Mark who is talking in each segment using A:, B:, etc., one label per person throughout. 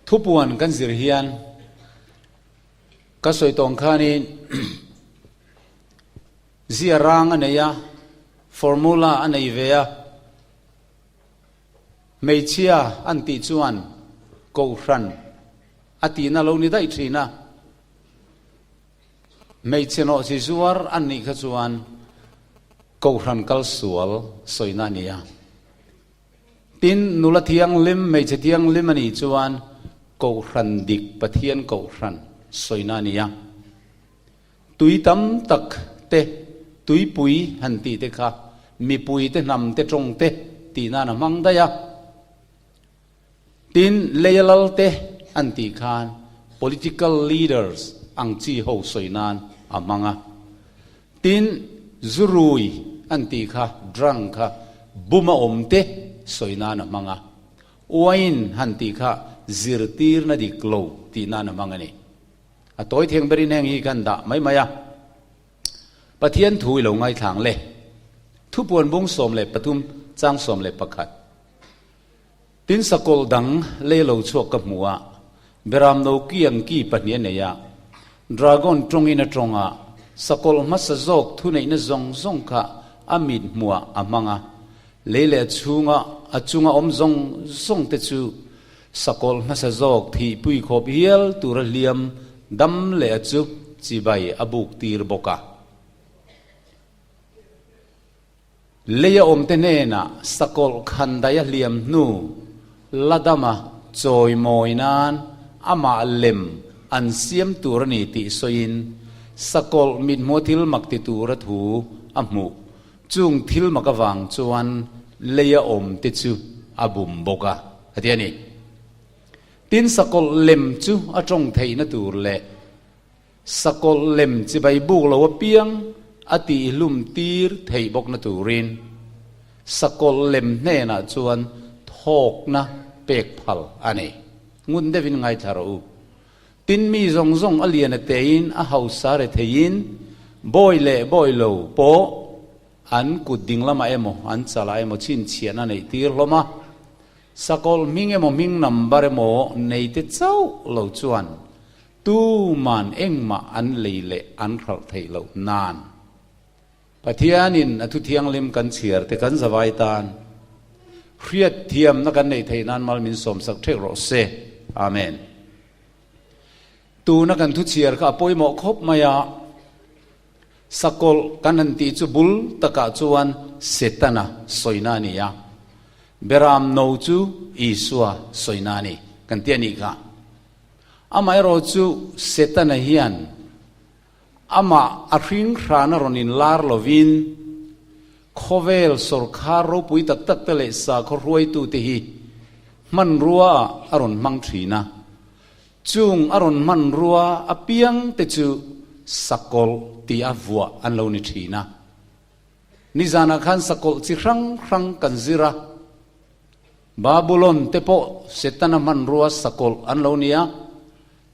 A: Thupuan kan zir hian ka sawi tawng khanin zia rang a nei a, formula a nei ve a, hmeichhia an tih chuan kohhran a tihna lo ni daih thin a. Hmeichhe nawhchi zuar an nih kha chuan kohhran kal sual sawina a ni a. Tin, nula thianghlim, hmeichhe thianghlim a nih chuan Kohhran dik, Pathian Kohhran sawina a ni a. Tui tam tak te, tuipui han tih te kha mipui te, hnam te, tawng te tih nan a hmang daih a. Tin, leia lal te an tih khan political leaders ang chi ho sawi nan a hmang a. Tin, zurui an tih kha drunk kha buma awm te sawi nan a hmang a. Wine han tih kha zirtirna dik lo tih nan a hmang a ni. A tawi theng berin heng hi khan dah mai mai a. Pathian thu i lo ngaithlang le. Thupuan bung 13 chang 11. Tin sakawlh dang lei lo chhuak ka hmu a, beram no ki ang ki pahnih a nei a, dragon tawngin a tawng a, sakawlh hmasa zawk thuneihna zawng zawng kha a mit hmuah a hmang a, lei leh a chhunga a chunga awm zawng zawng te chu sakawlh hmasa zawk thihpui khawp hial tura hliam dam leh a chu chibai a buk tir bawk a. Lei a awmte hnenah sakawlh khandaih a hliam hnu la dama chawimawi nan amah lem an siam tur a ni tih sawiin sakawlh mithmuh thil mak ti tura thu a hmuh. Chung thil mak avang chuan lei a awmte chu a bum bawk a, a ti a ni. Tin, sakawlh lem chu a tawng theihna tur leh Sakawlh lem chibai buk lo apiang a tihhlum tir theih bawkna turin sakawlh lem hnenah chuan thawkna pek phal a ni. Ngun deuhin ngaithla rawh u. Tin mi zawng zawng a lian a tein a hausa re theiin bawi leh bawi lo pawh an kut ding lamah emaw an chalah emaw chhinchhiahna neih tir hlawm a. Sakawlh hming emaw hming number emaw neite chauh lo chuan Tuman engmah an lei leh an hralh theih loh nan Pathianin a thu thianghlim kan chhiar te kan zavai tan hriat thiamna kan neih theih nan mal min sawmsak thek rawh se. Amen. Tuna kan thu chhiar kha a pawimawh khawp mai a, sakawlh kan han tih chu bul takah chuan Setana sawina a ni a, Beram no chu Isua sawina a ni kan ti a nih kha. Amaherawh chu Setana hian amah a hring hran a rawn inlar lovin khawvel sawrkhar ropui tak tak te leh sakhaw hruaitute hi hmanrua ah a rawn hmang thin a. Chung a rawn hmanrua apiang te chu sakawlh ti a vuah an lo ni thin a. Nizanah khan sakawlh chi hrang hrang kan zir a. Babulon te pawh Setana hmanrua sakawlh an lo ni a,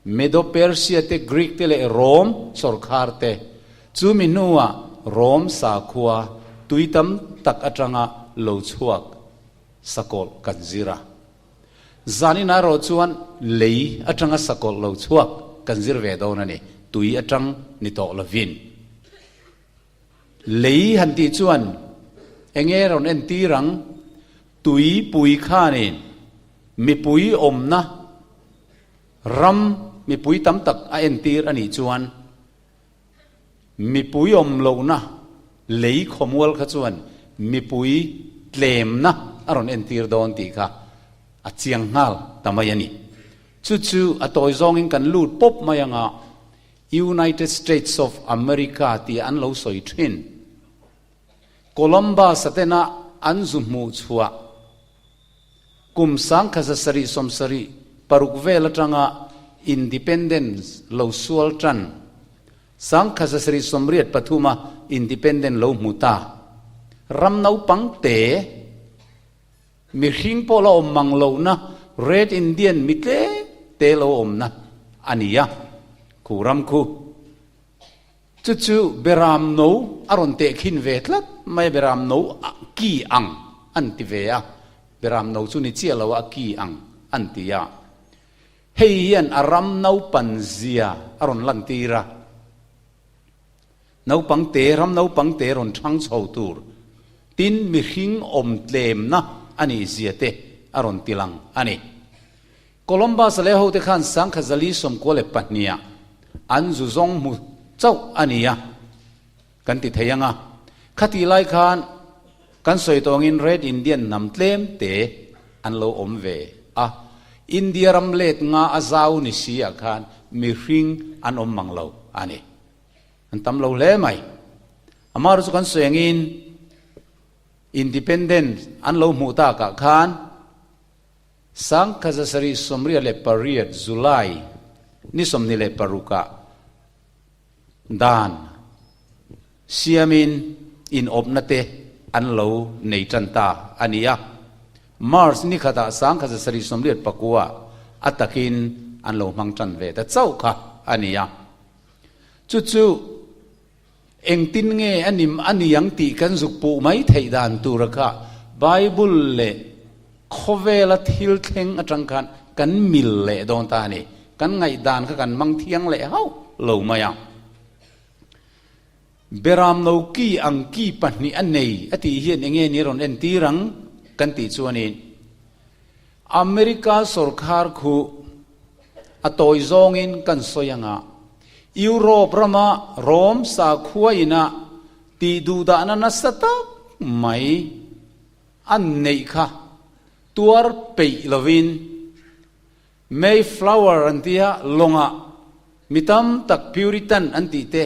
A: Medo-Persia te, Greek te leh Rom sawrkhar te. Chu mi hnuah Rom sakhua tui tam tak atanga lo chhuak sakawlh kan zir a. Zanin erawh chuan lei atanga sakawlh lo chhuak kan zir ve dawn a ni, tui atang ni tawh lovin. Lei han tih chuan enge rawn entir ang? Tuipui khanin mipui awmna ram mipui tam tak a entir a nih chuan mipui awm lohna lei khawmual kha chuan mipui tlemna a rawn entir dawn tih kha a chiang nghal ta mai a ni. Chu chu a tawi zawngin kan lut pawp mai anga United States of America tih an lo sawi thin. Columbus-a tena an zu hmuh chhuah kum 1776 vel atanga independence lo sual tan, 1783-a independent lo hmu ta ram naupang te, Mihring pawh la awm mang lohna Red Indian mi tlem te lo awmna a ni a, khu ram khu. Chu chu Beram no a rawn tehkhin ve tlat mai a, Beram no ki ang an ti ve a, Beram no chu ni chiah lo a, ki ang an ti a. Hei hian a ram naupan zia a rawn lantir a. Naupang te, ram naupang te rawn thang chho tur tin mihring awm tlemna a nih zia te a rawn tilang a ni. Columbus leh hote khan 1942 ah an zu zawng hmu chauh a ni a kan ti thei ang a. Khatih lai khan kan sawi tawngin Red Indian hnam tlem te an lo awm ve a. India ram let nga a zau ni si ah khan mihring an awm mang lo a ni. An tam lo hle mai. Amaherawhchu kan sawi angin Independence an lo hmuh takah khan 1778 July ni 26 ah dan siamin inawpna te an lo nei tan ta a ni a. March ni khatah 1779 a takin an lo hmang tan ve ta chauh kha a ni a. Chu chu engtin nge a nim a ni ang tih kan zuk puh mai theih dan tura kha Bible leh khawvela thil thleng atang khan kan mil leh dawn ta a ni. Kan ngaihdan kha kan hmang thiang leh hauh lo mai a. Beram no ki ang ki pahnih a nei a tih hian enge ni rawn entir ang kan tih chuanin America sawrkhar khu A tawi zawngin kan sawi anga, Europe rama Rome sakhua ina tih duhdahna nasa tak mai an neih kha tuar peih lovin Mayflower an tia lawngah mi tam tak Puritan an tih te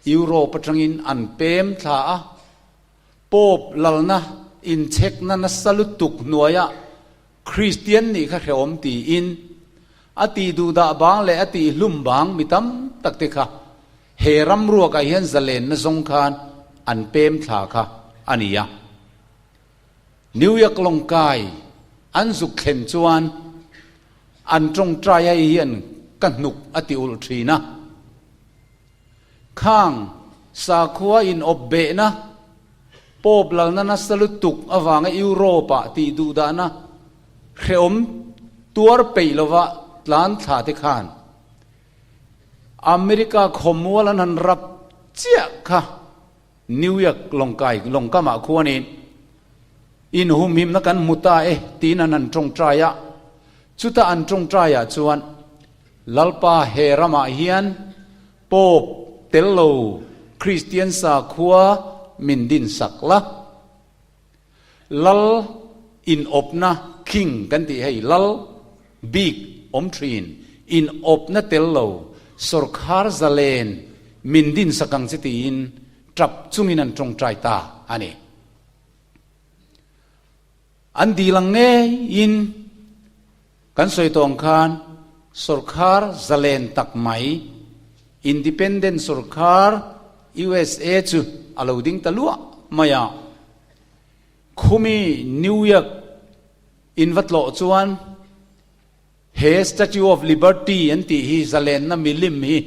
A: Europe atangin an pem thla a, Pope lalna inchhekna nasa lutuk hnuaiah Kristian nih kha hrehawm tiin a tih duhdah bang leh a tih hlum bang mi tam tak te kha he ram ruakah hian zalenna zawng khan an pem thla kha a ni a. New York lawngkai an zuk thlen chuan an tawngtai ai hian ka hnuk a ti ulh thin a. Khang sakhua in awp behna Pope lalna nasa lutuk avanga Europe-ah tih duhdahna hrehawm tuar peih lova tlan thla te khan America khawmual an han rap chiah kha New York lawngkai lawngkamah khuanin inhumhimna kan hmu ta e tiin an han tawngtai a, chuta an tawngtaiah chuan Lalpa he ramah hian Pope tel lo Kristian sakhua min din sak la. Lal inawpna King kan tih hei lal bik awm thin inawpna tel lo sawrkhar zalen min din sak ang che tiin tap chungin an tawngtai ta a ni. An dil ang ngeiin kan sawi tawh ang khan sawrkhar zalen tak mai, independent sawrkhar USA chu a lo ding ta luah mai a. Khumi New York in va tlawh chuan he Statue of Liberty an tih hi zalenna milim hi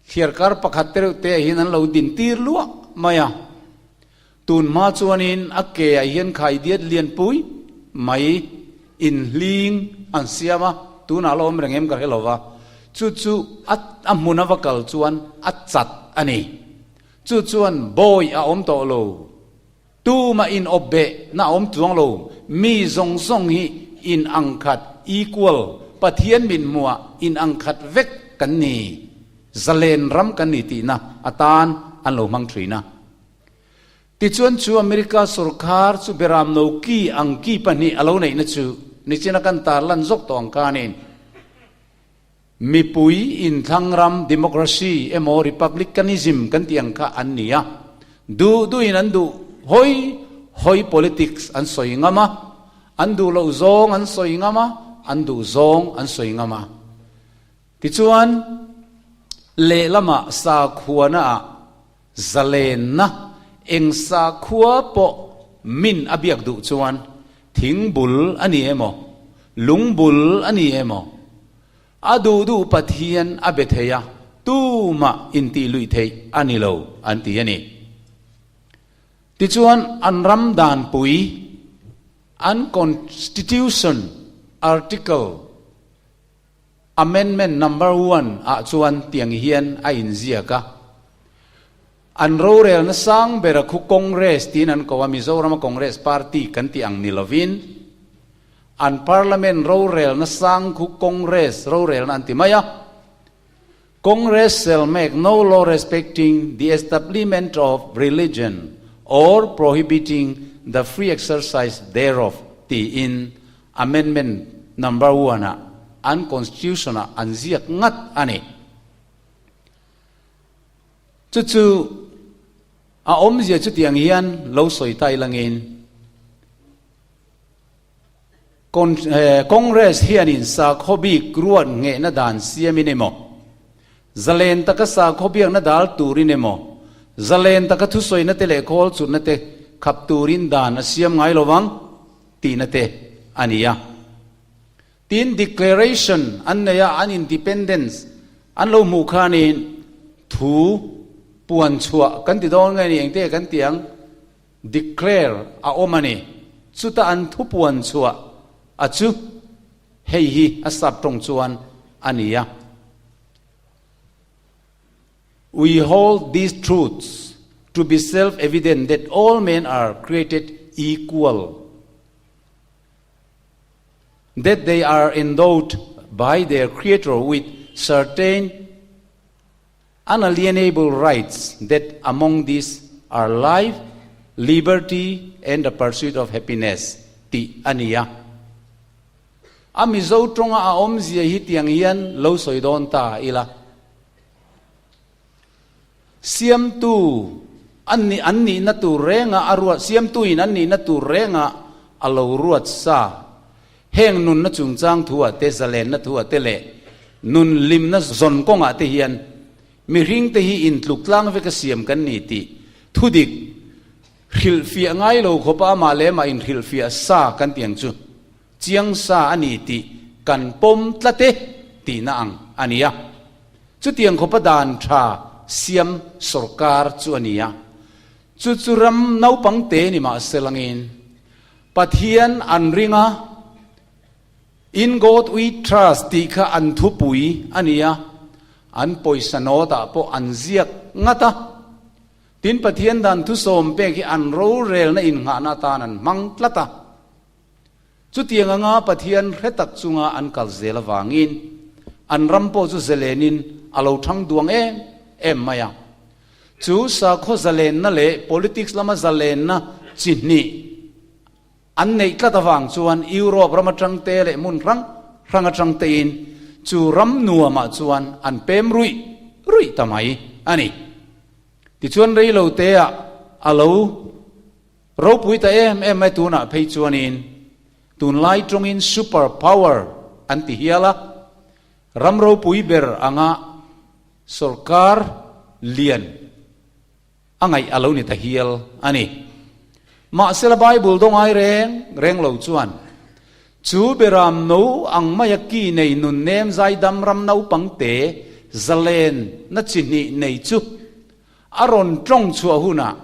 A: thliarkar pakhat te reuh te ah hian an lo din tir luah mai a. Tun hma chuanin a ke ah hian khaidiat lianpui mai inhling an siam a, tunah la awm reng em ka hre lo va, chu chu a a hmun a va kal chuan a chat a ni. Chu chuan bawi a awm tawh lo, tumah in awp beh na a awm chuang lo, mi zawng zawng hi in ang khat, equal, Pathian min hmuah in ang khat vek kan ni, zalen ram kan ni tihna atan an lo hmang thin a. Tichuan chu America sorkar chu beram no ki ang ki pahnih a lo neihna chu nichina kan tarlan zawk tawh ang khanin mipui inthlang ram democracy emaw republicanism kan tih ang kha an ni a, duh duhin an duh hawi hawi politics an sawi ngam a, an duh loh zawng an sawi ngam a, an duh zawng an sawi ngam a. Tichuan lehlamah sakhuana ah Zalenna eng sakhua pawh min a biak duh chuan thing bul a ni emaw, lung bul a ni emaw, a duh duh Pathian a be thei a, tumah intih luih theih a ni lo an ti a ni. Tichuan an ram danpui, an Constitution Article. Amendment number one ah chuan tiang hian a inziak a, An rorelna sang bera khu Congress tiin an ko a, Mizorama Congress Party kan tih ang ni lovin an Parliament rorelna sang khu Congress rorelna an ti mai a. Congress shall make no law respecting the establiment of religion or prohibiting the free exercise thereof tiin Amendment number one ah an Constitution ah an ziak ngat a ni. Chu chu a awmzia chutiang hian lo sawi ta ilangin Congress hianin sakhaw bik ruat nghehna dan siamin emaw, zalen taka sakhaw biakna dal turin emaw, zalen taka thusawina te leh khawl chutna te khap turin dan a siam ngai lovang tihna te a ni a. Tin, declaration an nei a, an independence an lo hmuh khanin thu puan chhuah kan ti dawn nge ni, engte kan ti ang? Declare a awm a ni. Chuta an thu puan chhuah a chu hei hi a sap tawng chuan a ni a. We hold these truths to be self-evident that all men are created equal, that they are endowed by their Creator with certain unalienable rights, that among these are life, liberty and the pursuit of happiness tih a ni a. A Mizo tawnga a awmzia hi tiang hian lo sawi dawn ta ila. Siamtu an nih an nihna tur renga a ruat Siamtuin an nihna tur renga a lo ruat sa. Heng nunna chungchang thuah te, zalenna thuah te leh nun hlimna zawn kawngah te hian mihringte hi intluk tlang veka siam kan ni tih thudik hrilhfiah ngai lo khawpa amah leh amah inhrilhfiah sa kan tih ang chu chiang sa a ni tih kan pawm tlat e tihna ang a ni a. Chutiang khawpa dan tha siam sorkar chu a ni a. Chu chu ram naupang te ni mah se langin Pathian an ring a, In God we trust tih kha an thupui a ni a, an pawisa note ah pawh an ziak ngat a. Tin, Pathian dan thusawm pek hi an rorelna innghahna atan an hmang tlat a. Chutiang anga Pathian hre tak chunga an kal zel avangin an ram pawh chu zalenin a lo thang duang em em mai a. Chu sakhaw zalenna leh politics lama zalenna chi hnih an neih tlat avang chuan Europe ram atang te leh hmun hrang hrang atang tein chu ram nuamah chuan an pem ruih ruih ta mai a ni. Tichuan reilo teah a lo Ropui ta em em mai tunah phei chuanin tunlai tawngin super power an ti hial a, ram ropui ber anga sorkar lian a ngaih a lo ni ta hial a ni. Mahsela Bible dawngai reng reng lo chuan chu beram no ang maia ki nei nun nem zaidam ram naupang te zalen na chi hnih nei chu a rawn tawng chhuah hunah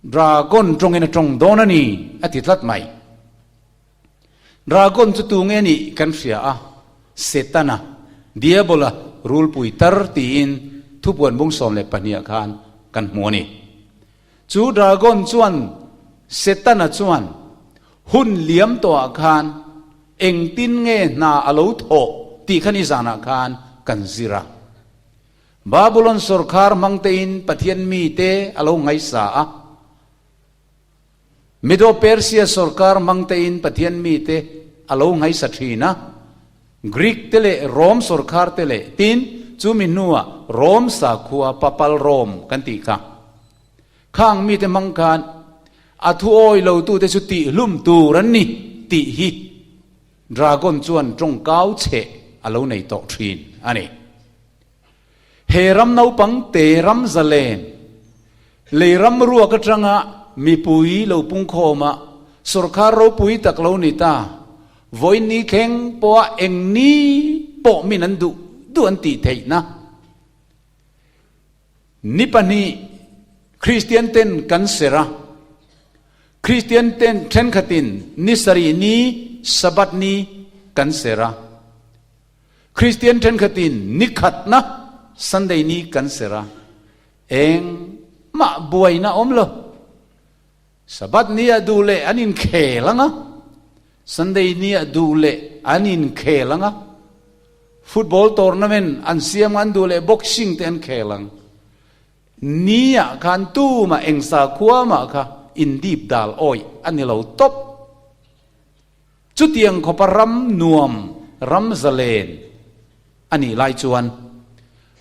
A: Dragon tawngin a tawng dawn a ni, a ti tlat mai. Dragon chu tu nge nih kan hria a, Setana, Diabola rulpui tar tiin thupuan bung 12 ah khan kan hmu a ni. Chu Dragon chuan Setana chuan hun liam tawhah khan engtin nge hna a lo thawh tih kha nizanah khan kan zir a. Babulon sawrkhar hmang tein Pathian mite a lo ngaisa a. Medo-Persia sawrkar hmang tein Pathian mite a lo ngaisa thin a. Greek te leh Rom sawrkhar te leh tin chumi hnuah Rom sakhua Papal Rome kan tih kha. Khang mite hmang khan a thuawi lotute chu tihhlum tur an ni tih hi Dragon chuan tawngkau chheh a lo nei tawh thin a ni. He ram naupang te ram zalen, lei ram ruak atanga mipui lo pungkhawm a, sawrkhar ropui tak lo ni ta, vawiin ni thleng pawha eng ni pawh min an duh duh an tih theihna. Ni pahnih Kristian ten kan serh a, Kristian ten thenkhatin ni sarih ni, Sabbath ni, kan serh a. Kristian thenkhatin ni khatna Sunday ni kan serh a, engmah buaina awm lo. Sabbath ni ah duh leh an inkhel ang a, Sunday ni ah duh leh an inkhel ang a, football tournament an siam ang an duh leh boxing te an khel ang. Ni ah khan tumah eng sakhua mah kha indip dal awih a ni lo tawp. Chutiang khawpa ram nuam, ram zalen a nih lai chuan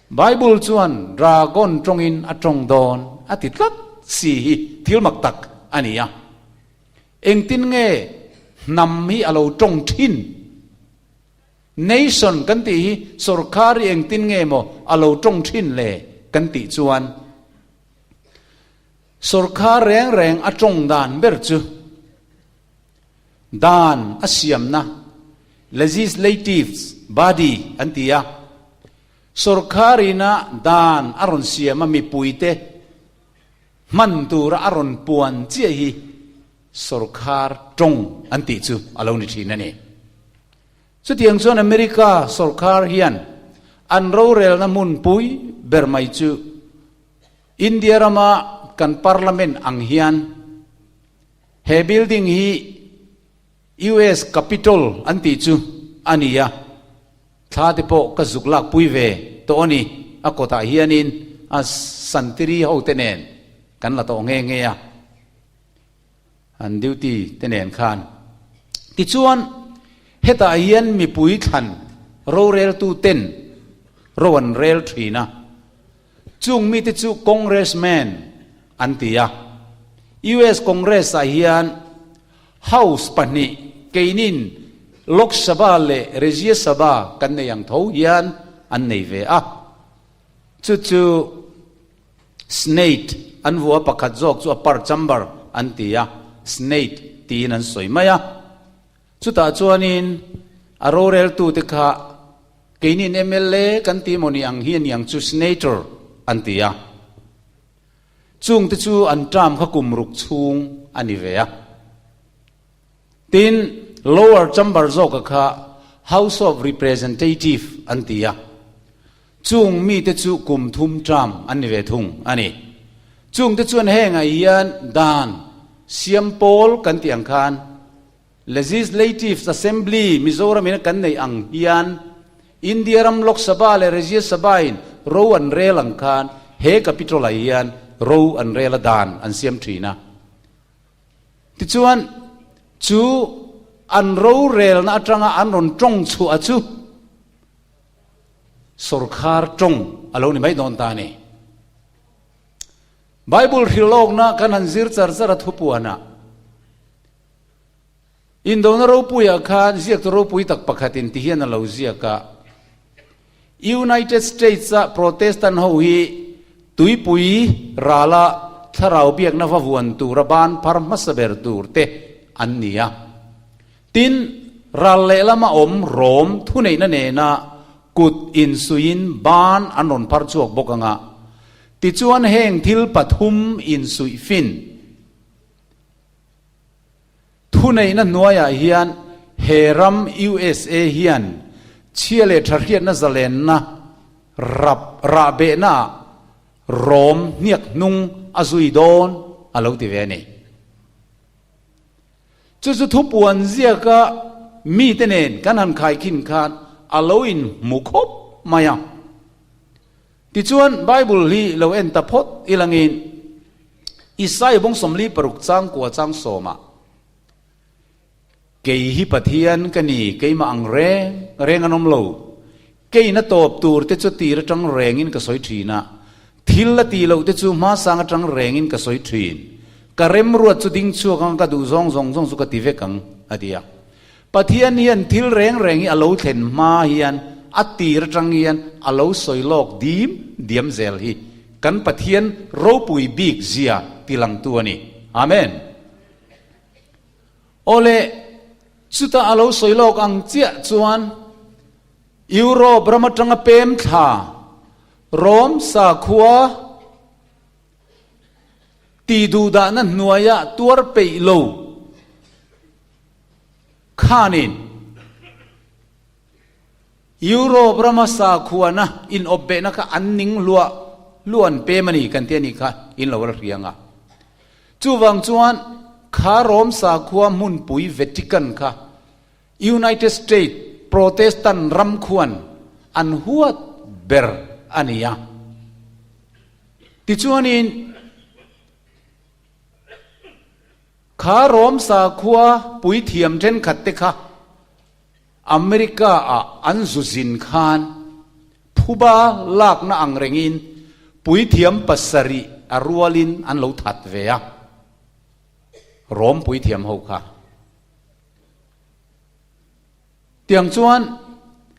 A: Bible chuan dragon tawngin a tawng dawn a ti tlat si hi thil mak tak a ni a. Engtin nge hnam hi a lo tawng thin? Nation kan tih hi sorkar hi engtin nge maw a lo tawng thin le kan tih chuan sorkar reng reng a tawng dan ber chu Dan a siamna, legislative body, an ti a. Sorkarina dan a rawn siam a mipuite hman tura a rawn puan chiah hi sorkar tawng an tih chu a lo ni thin a ni. Chutiang chuan America sorkar hian an rorelna hmunpui ber mai chu India rama kan parliament ang hian He building hi US Capitol an tih chu a ni a, thla te pawh ka zuk lak pui ve tawh a ni. A kawtah hianin a santiri ho te nen kan la tawh nghe nghe a, an duty te nen khan. Tichuan, hetah hian mipui thlan roreltu ten ro an rel thin a. Chung mite chu Congressman an ti a. US Congress-ah hian House pahnih keinin Lok Sabha leh Rajya Sabha kan nei ang tho hian an nei ve a. Chu chu Senate an vua pakhat zawk chu upper chamber an ti a, Senate tiin an sawi mai a. Chutah chuanin a roreltute kha Keinin mla kan ti maw ni ang hi a ni ang chu Senator an ti a. Chungte chu an term kha kum ruk chhung a ni ve a. Tin, lower chamber zawka kha House of Representative an ti a. Chung mite chu kum thum term an ni ve thung a ni. Chungte chuan hengah hian dan siam pawl kan tih ang khan Legislative Assembly Mizoram in a kan neih ang hian India ram Lok Sabha leh Rajya Sabha in ro an rel ang khan he Capitol ah hian ro an rel a dan an siam thin a. Tichuan chu an rorelna atanga an rawn tawng chhuah chu sorkar tawng a lo ni mai dawn ta a ni. Bible hrilhlawkna kan han zir char char a thupuanah Indona ropuiah khan ziaktu ropui tak pakhatin ti hian a lo ziak a, United States-a Protestant ho hi tuipui rala thlarau biakna va vuan tura ban phar hmasa ber tur te an ni a. Tin, ral lehlama awm Rom thuneihna nena kut insuihin ban an rawn phar chhuak bawk ang a. Tichuan heng thil pathum insuih fin. Thuneihna hnuaiah hian he ram USA hian chhia leh tha hriatna zalenna rap rahbehnaah rawm hniak hnung a zui dawn a lo ti ve a ni. Chu chu thupuan ziaka mite nen kan han khaikhin khan a lo inhmu khawp mai a. Tichuan, Bible hi lo en ta phawt ilangin, Isaiah bawng 46 chang kua chang sawmah, Kei hi Pathian ka ni, keimah ang reng reng an awm lo. Keiin a tawp tur te chu tir atang rengin ka sawi thin a, thil a tih loh te chu hmasang atang rengin ka sawi thin. Ka remruat chu ding chhuak ang, ka duh zawng zawng zawng chu ka ti vek ang, a ti a. Pathian hian thil reng reng hi a lo thlen hma hian a tir atang hian a lo sawi lawk dim diam zel hi kan Pathian ropui bik zia tilangtu a ni. Amen. Awle, chutah a lo sawi lawk ang chiah chuan Europe ram atanga pem thla Rome sakhua ti duhdahna hnuaiah tuar peih lo Khanin. Europe rama sakhuana inawpbehna kha an ning hluah hluah an pem a ni kan ti a nih kha in lo la hriang a. Chuvang chuan kha Rome sakhua hmunpui Vatican kha United States Protestant ram khuan an huat ber a ni a. Tichuanin kha Rome sakhua puithiam thenkhat te kha America ah an zu zin khan phuba lakna ang rengin puithiam pasarih a rualin an lo that ve a, Rome puithiam ho kha. Tiang chuan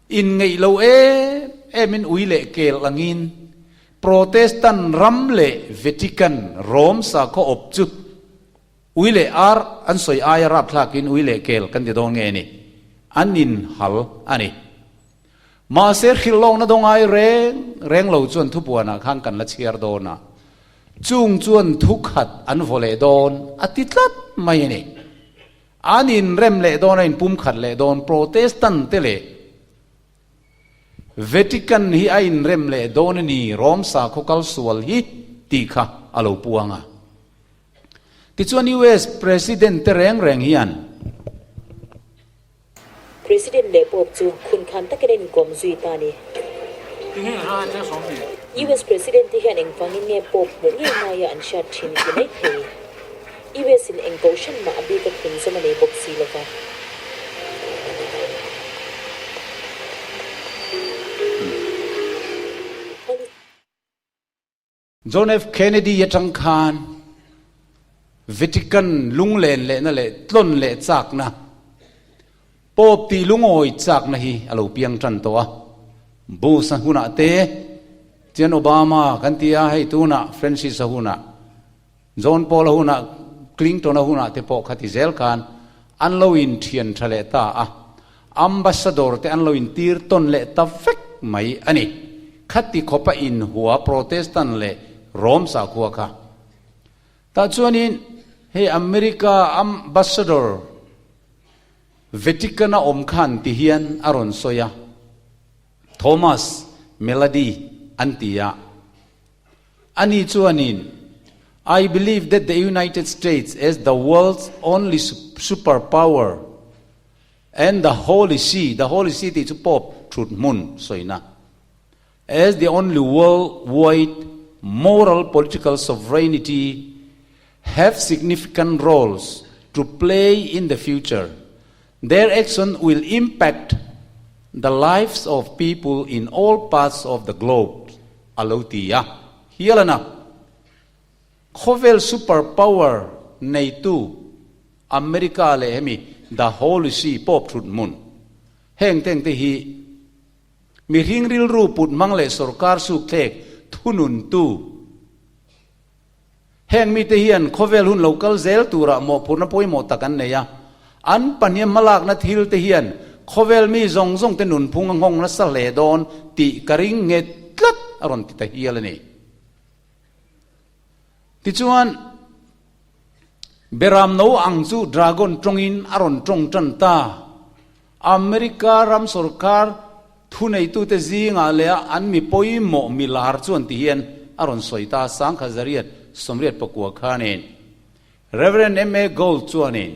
A: inngeih lo em emin ui leh kel angin Protestant ram leh Vatican Rome sakhaw awp chu Ui leh ar an sawi aia rapthlakin ui leh kel kan ti dawn nge ni? An inhal a ni. Mahse hrilhlawkna dawng ai reng reng lo chuan thupuanah khan kan la chhiar dawn a, chung chuan thu khat an vaw leh dawn a ti tlat mai a ni. An inrem leh dawn a inpumkhat leh dawn Protestant te leh Vatican hi a inrem leh dawn a ni Rome sakhaw kal sual hi tih kha a lo puang a. Tichuan US President te reng reng hian.
B: President leh Pope chu khunkhan takin a inkawm zui ta a ni. US President te hian engvangin nge Pope hmuh ngei ngaia an hriat thin ti mai thei. US in eng kohhran mah a bik a thlun zawm a nei bawk si lo va.
A: John F. Kennedy atang khan Vatican lunglen lehna leh tlawn leh chakna, Pope tih lungawi chakna hi a lo piang tan tawh a. Bush-a hunah te, chuan Obama kan ti a, hei tunah Francis-a hunah, John Paul-a hunah, Clinton-a hunah te pawh kha ti zel khan an lo inthian tha leh ta a. Ambassador te an lo intir tawn leh ta vek mai a ni. Khati khawpa inhua Protestant leh Rome sakhua kha. Tah chuanin hei America Ambassador Vatican a awm khan ti hian a rawn sawi a, Thomas Melady an ti a. Ani chuanin, I believe that the United States as the world's only super power And the Holy See, the Holy See tih chu Pope thut hmun sawina, as the only world wide moral political sovereignty have significant roles to play in the future. Their action will impact the lives of people in all parts of the globe, a lo ti a hial a na. Khawvel super power neitu America leh hemi The Holy See Pope thut hmun heng teng te hi mihring rilru put hmang leh sorkar sukthlek thununtu heng mite hian khawvel hun lo kal zel turah mawhphurhna pawimawh tak an nei a, an pahniam hmalakna thil te hian khawvel mi zawng zawng te nunphung a nghawng nasa hle dawn tih ka ring nghet tlat a rawn ti ta hial a ni. Tichuan, Beram no ang chu Dragon tawngin a rawn tawng tan ta. America ram sorkar thuneitute zingah leh a an mi pawimawh mi lar chuan ti hian a rawn sawi ta Sangkha Zariat 89 khanin Rev. MA Gold chuanin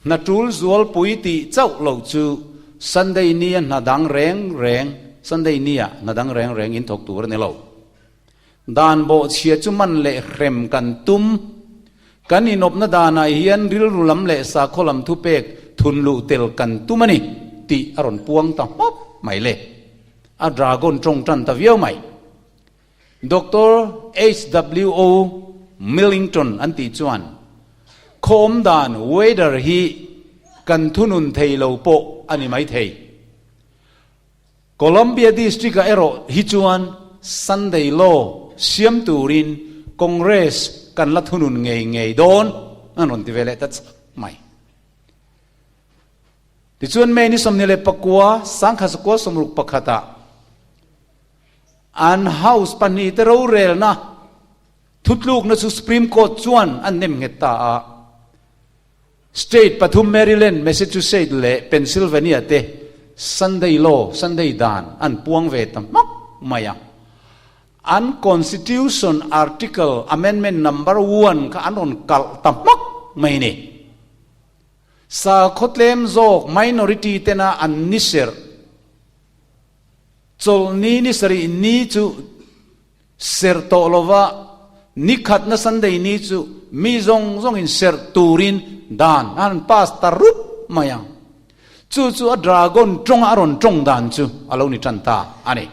A: hna tul zualpui tih chauh lo chu Sunday nia hna dang reng reng Sunday nia hna dang reng reng in thawk tur a ni lo. Dan bawhchhia chu man leh hrem kan tum. Kan inawpna danah hian rilru lam leh sakhaw lam thupek thun luh tel kan tum a ni tih a rawn puang ta hmawp mai le. A dragon tawng tan ta viau mai. Doctor HWO Millington an tih chuan, Khawm dan, weather, hi kan thunun thei lo pawh a ni maithei. Columbia District-ah erawh hi chuan Sunday Law siam turin Congress kan la thunun ngei ngei dawn an rawn ti ve leh ta chak mai. Tichuan May ni 24, 1961-ah an House pahnihte rorelna thutlukna chu Supreme Court chuan an nem nghet ta a. State pathum Maryland, Massachusetts leh Pennsylvania te Sunday law, Sunday dan, an puang ve ta hmak mai a. An Constitution Article Amendment Number One kha an rawn kalh ta hmak mai ni. Sakhaw tlem zawk minority tena an ni serh chawlhni ni sarih ni chu serh tawh lova nikhatna Sunday ni chu mi zawng zawngin serh turin dan an han pass ta rup mai a. Chu chu a dragon tawnga a rawn tawng dan chu a lo ni tan ta a ni.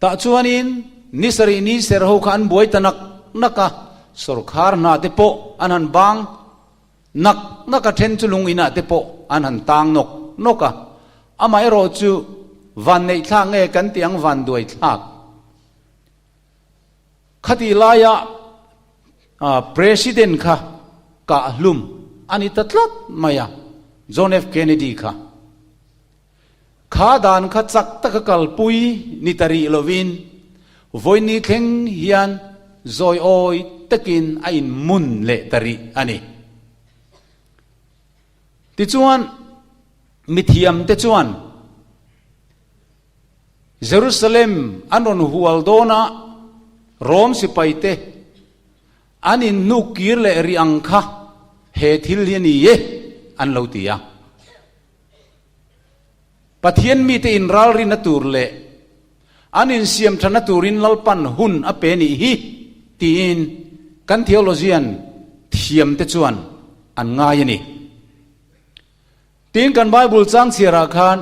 A: Tah chuanin ni sarih ni ser ho kha an buai ta nak nak a, sawrkhar hna te pawh an han bang nak nak a, then chu lung inah te pawh an han tang nawk nawk a. Amaherawh chu vanneih thlak nge kan tih ang vanduai thlak? Khatih laia President kha kah hlum a ni ta tlat mai a, John F Kennedy kha. Kha dan kha chak taka kalpui ni ta rih lovin vawiin thleng hian zawiawi takin a inmun leh ta rih a ni. Tichuan, mithiamte chuan Jerusalem an rawn hual dawna Rom sipaite an inhnuk kir leh rih ang kha he thil hi a ni e an lo ti a. Pathian mite inralrinna tur leh an insiamthatna turin Lalpan hun a pe nih hi tiin kan theologian thiamte chuan an ngai a ni. Tin, kan Bible chang chhiarah khan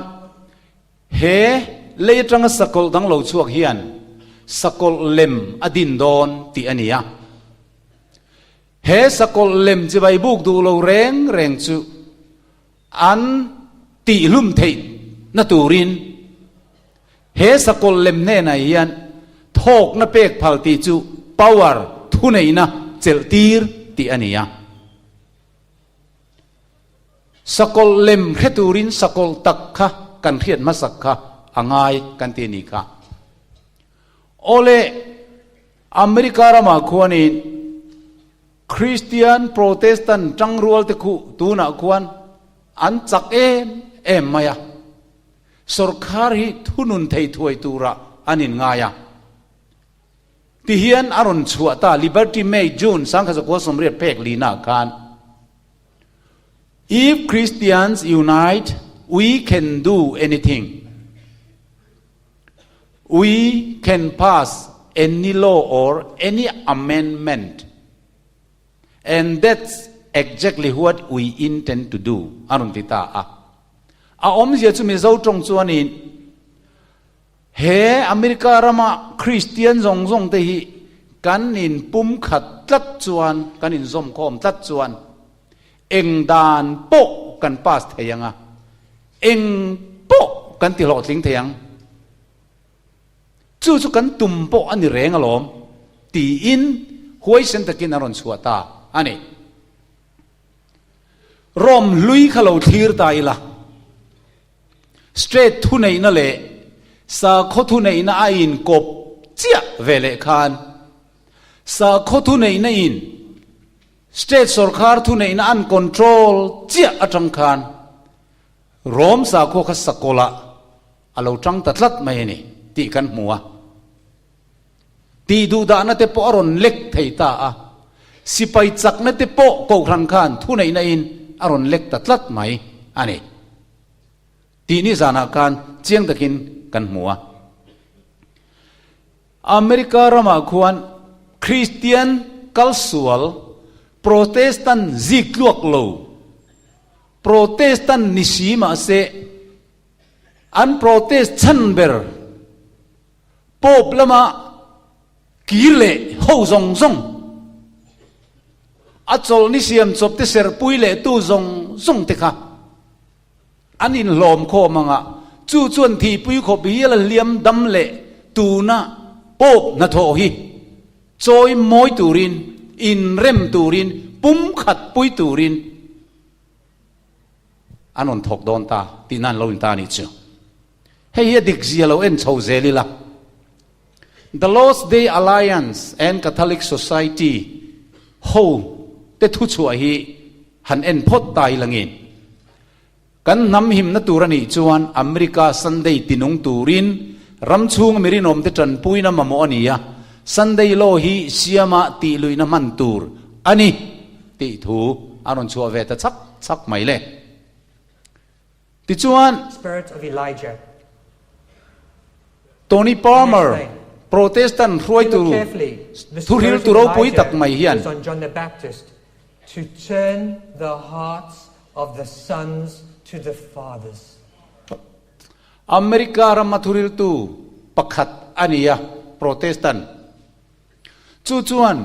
A: he lei atanga sakawlh dang lo chhuak hian sakawlh lem a din dawn tih a ni a. He sakawlh lem chibai buk duh lo reng reng chu An tihhlum theih na turin he sakawlh lem hnenah hian thawkna pek phal tih chu power thuneihna chelh tir tih a ni a. Sakawlh lem hre turin sakawlh tak kha kan hriat hmasak kha a ngai kan ti a nih kha. Awle, America ramah khuanin Kristian Protestant tangrualte khu tunah khuan an chak em em mai a, sawrkhar hi thunun thei thuai turah an inngai a. Tihian a rawn chhuah ta Liberty May, June, 1980 pek lina khan, If Christians unite, we can do anything. We can pass any law or any amendment and that's exactly what we intend to do, a rawn ti ta a. A awmzia chu Mizo tawng chuanin he America rama Kristian zawng zawng te hi kan inpumkhat tlat chuan, kan inzawmkhawm tlat chuan eng dan pawh kan pass thei ang a. Eng pawh kan ti hlawhtling thei ang. Chu chu kan tum pawh a ni reng alawm, tiin huaisen takin a rawn chhuah ta a ni. Rome hlui kha lo thlir ta ila, State thuneihna leh sakhaw thuneihna a inkawp chiah ve leh khan sakhaw thuneihna in State sawrkhar thuneihna an control chiah atang khan Rome sakhua kha sakawlah a lo tang ta tlat mai a ni tih kan hmu a. Tih duhdahna te pawh a rawn lek thei ta a, sipai chakna te pawh kohhran khan thuneihna in a rawn lek ta tlat mai a ni tih nizanah khan chiang takin kan hmu a. America ramah khuan Kristian kalsual, Protestant zik tluak lo, Protestant ni si mahse an protest chhan ber Pope lama kir leh ho zawng zawng, a chawlhni siam chawp te serhpui leh tu zawng zawng te kha An inhlawm khawm ang a, chu chuan thihpui khawp hial a hliam dam leh tuna Pope hnathawh hi chawi mawi turin, inrem turin, pumkhat pui turin an rawn thawk dawn ta tihna an lo inta a nih chu. Hei hi a dik zia lo en chho zel ila. The Lord's Day Alliance and Catholic Society ho te thuchhuah hi han en phawt ta ila ngin. Kan hnam himna tur a nih chuan America Sunday tinung turin ram chhung mi rinawmte tanpuina mamawh a ni a, Sunday Law hi siama tihluihna hman tur a ni tih thu a rawn chhuah ve ta chak chak mai le. Tichuan,
C: Spirit of Elijah.
A: Tony Palmer, Protestant hruaitu thuhriltu ropui tak mai hian, America rama thuhriltu pakhat a ni a, Protestant. Chu chuan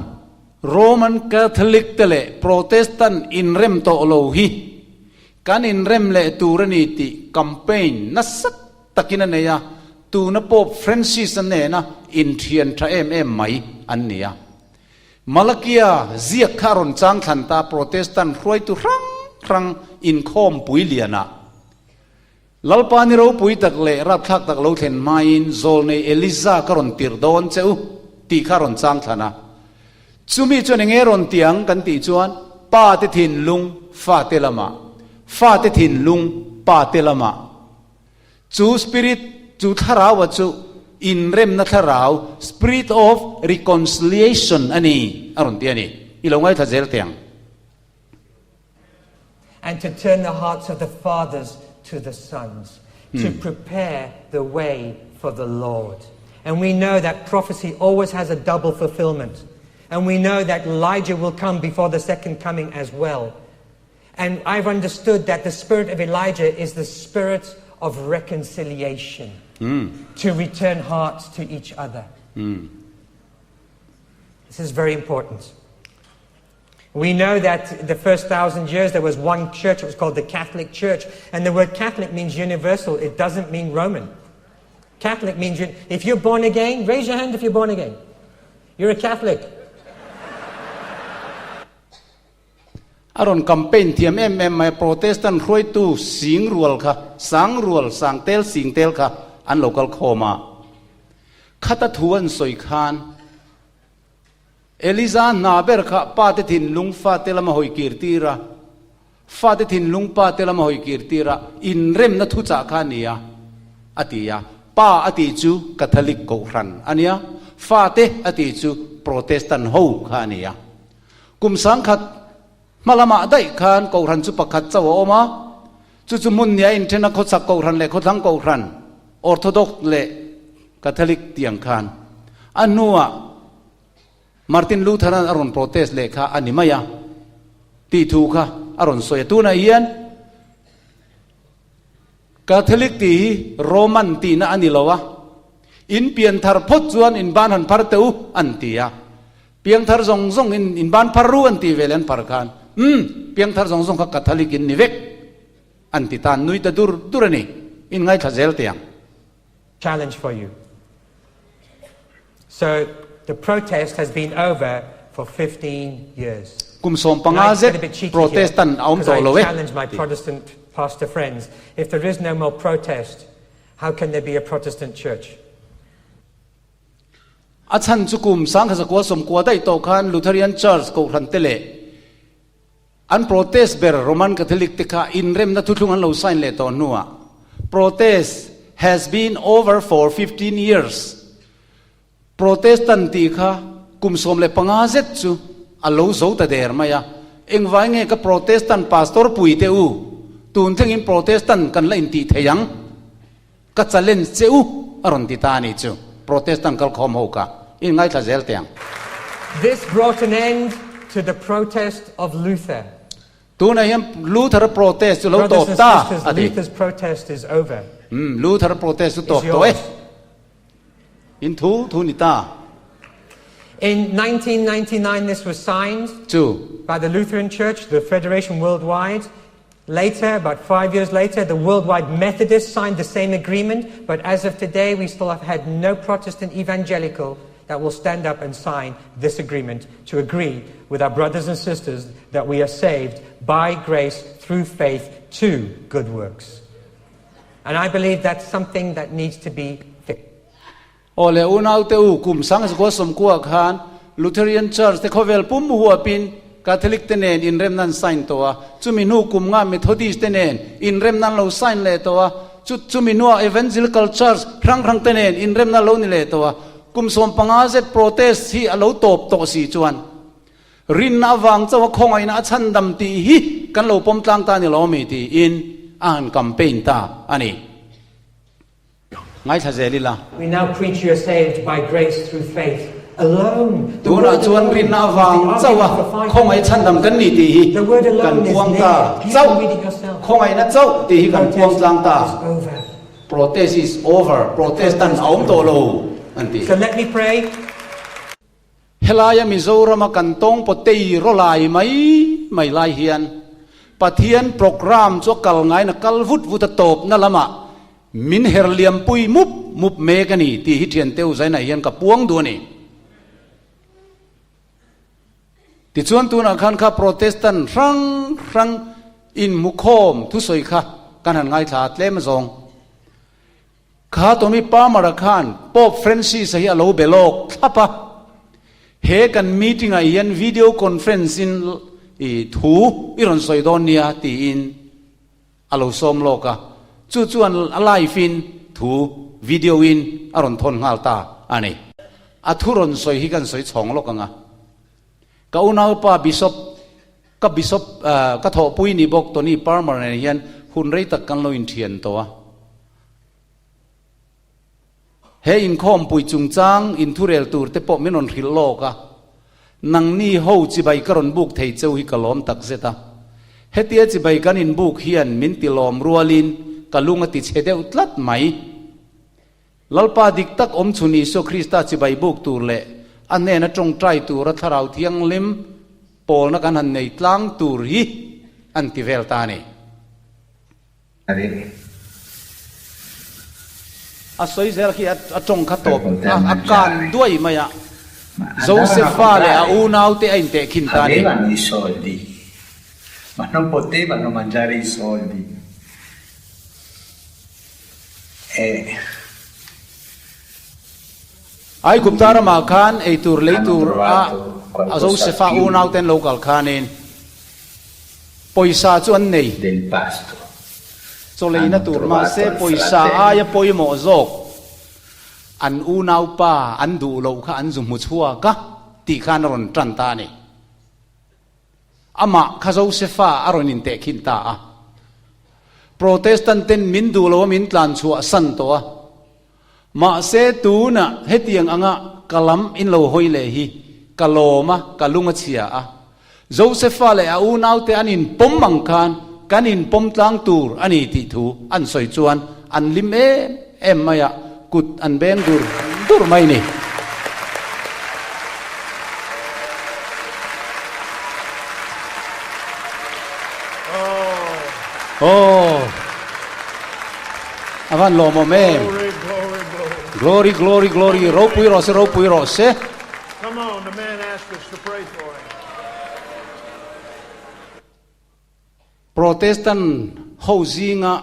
A: Roman Catholic te leh Protestant inrem tawh lo hi kan inrem leh tur a ni tih campaign nasa takin a nei a, tuna Pope Francis-a nena inthian tha em em mai an ni a. Malakia ziak kha a rawn chang thlan ta Protestant hruaitu hrang hrang inkhawmpui lianah Lalpa ni ropui tak leh rapthlak tak lo thlen hmain zawlnei Eliza ka rawn tirh dawn che u tih kha a rawn chang thlan a. Chumi chuan enge rawn ti ang kan tih chuan Pa te thinlung fate lamah, fate thinlung pa te lamah. Chu spirit, chu thlaraua chu inremna thlarau, spirit of reconciliation a ni a rawn ti a ni. I lo ngaithla zel teh ang.
C: And to turn the hearts of the fathers to the sons, to prepare the way for the Lord. And we know that prophecy always has a double fulfillment. And we know that Elijah will come before the second coming as well. And I've understood that the spirit of Elijah is the spirit of reconciliation, mm. to return hearts to each other. Mm. This is very important. We know that the first thousand years there was one church, it was called the Catholic Church. And the word Catholic means universal, it doesn't mean Roman. Catholic means if you're born again, raise your hand if you're born again. You're a Catholic.
A: A rawn campaign thiam em em mai a, Protestant hruaitu sing rual kha, sang rual, sang tel sing tel kha an lo kal khawm a. Khata thu an sawi khan Eliza hna ber kha pate thinlung fate lama hawi kir tir a, fate thinlung pate lama hawi kir tir a, inremna thuchah kha a ni a, a ti a. Pa a tih chu Catholic Kohhran a nia, fate a tih chu Protestant ho kha a ni a. Kum sangkhat hma lamah daih khan Kohhran chu pakhat chauh a awm a, chu chu hmun nia inthena khawchhak Kohhran leh khawthlang Kohhran, Orthodox leh Catholic tiang khan a hnuah Martin Luther-a'n a rawn protest leh kha a ni mai a tih thu kha a rawn sawi a. Tunah hian Catholic tih hi Roman tihna a ni lo a, in pianthar phawt chuan in ban han phar teh u an ti a, piangthar zawng zawng in in ban phar ru an tih ve leh an phar khan umm piangthar zawng zawng kha Catholic in ni vek an ti ta, an nui ta dur dur a ni, in ngaithla zel teh ang.
C: Challenge for you. So the protest has been over for 15 years.
A: Kum 15 zet Protestant a awm tawh lo
C: e. challenge my Protestant pastor friends. If there is no more protest, how can there be a Protestant church?
A: A chhan chu kum 1990 daih tawh khan Lutheran Church kohhran te leh An protest ber Roman Catholic te kha inremna thuthlung an lo sign leh tawh hnuah protest has been over for 15 years Protestant tih kha kum 15 zet chu a lo zo ta der mai a, engvai nge ka Protestant pastor pui te u tun thlengin Protestant kan la intih thei ang? Ka challenge che u a rawn ti ta a nih chu Protestant kalkhawm ho kha in ngaithla zel teh ang.
C: This brought an end to the protest of Luther.
A: Tunah hian Luther protest chu lo
C: Brothers
A: tawp
C: and
A: ta
C: sisters,
A: a ti.
C: Luther's protest is over.
A: Umm Luther protest chu
C: Is
A: tawp tawh e.
C: yours.
A: In thu thu ni ta.
C: In 1999 this was signed
A: Chu.
C: by the Lutheran Church, the Federation Worldwide. Later, about five years later, the Worldwide Methodists signed the same agreement, but as of today, we still have had no Protestant evangelical that will stand up and sign this agreement to agree with our brothers and sisters that we are saved by grace through faith to good works. And I believe that's something that needs to be fixed.
A: Aw le unaute u, kum 1990 khan Lutheran Church te khawvel pum huapin. Catholic te nen inremna an sign tawh a, chumi hnu kum nga Methodist te nen inremna an lo sign leh tawh a, chu chumi hnuah Evangelical Church hrang hrang te nen inremna a lo ni leh tawh a, kum 15 zet protest hi a lo tawp tawh si chuan rinna avang chauha khawngaihna a chhandam tih hi kan lo pawm tlang ta ni lo ami tiin a han campaign ta a ni. Ngaithla zel ila.
C: We now preach you are saved by grace through faith alone. The
A: Tunah
C: word
A: chuan
C: alone
A: rinna
C: is the
A: avang
C: argument
A: chauha
C: for
A: khawngaih
C: 500
A: chhandam kan ni tih hi
C: The word
A: kan
C: alone is
A: puang
C: there.
A: ta
C: You
A: chauh.
C: can read it yourself.
A: Khawngaihna chauh tih hi kan puang
C: Protest
A: tlang ta.
C: is over.
A: Protest is over. Protest an
C: Protest
A: a awm
C: is
A: tawh
C: over.
A: lo an ti.
C: So let me pray.
A: Helaia Mizorama kan tawng pawtei rawlai mai mai lai hian Pathian programme chu a kal ngaiin a kal vut vut a tawpna lamah min her liampui mup mup mek a ni tih hi thiante u Zainah hian ka puang duh a ni. Tichuan tunah khan kha Protestant hrang hrang inhmukhawm thusawi kha kan han ngaithla a tlem azawng. Kha Tommy Palmer-a khan Pope Francis-a hi a lo be lawk thlap a, he kan meeting-ah hian video conference-in i thu i rawn sawi dawn nia tiin a lo sawm lawk a, chu chuan a live-in thu video-in a rawn thawn nghal ta a ni. A thu rawn sawi hi kan sawi chhawng lawk ang a, ka unaupa Bishop Ka Bishop ka thawhpui ni bawk Tony Palmer nen hian hun rei tak kan lo inthian tawh a. He inkhawmpui chungchang inthurel tur te pawh min rawn hrilh lawk a. Nangni ho chibai ka rawn buk thei cheu hi ka lawm tak zet a. Hetia chibai kan inbuk hian min ti lawm rualin ka lung a ti chhe deuh tlat mai. Lalpa dik tak awm chhun Isua Krista chibai buk tur leh a hnena tawngtai tura Thlarau Thianghlim pawlna kan han nei tlang tur hi an ti vel ta a ni. A sawi zel khi a tawng kha tawp a, a kan duai mai a. Josefa leh a unaute a intehkhin ta a ni. Aigupta ramah khan ei tur lei tur a a Josefa unaute an lo kal khanin pawisa chu an nei. Chaw leina tur mahse pawisa aia pawimawh zawk an unaupa an duh loh kha an zu hmu chhuak a tih khan a rawn tan ta a ni. Amah kha Josefa a rawn intehkhin ta a. Protestant ten min duh lo a min tlan chhuah san tawh a. Mahse tunah hetiang anga ka lam in lo hawi leh hi ka lawm a, ka lung a chhia a. Josefa leh a unaute an inpawm ang khan kan inpawm tlang tur a ni tih thu an sawi chuan an lim em em mai a, kut an beng dur dur mai ni. Aw a van lawmawm em. Glory glory glory ropui rawh se ropui rawh se. Protestant ho zinga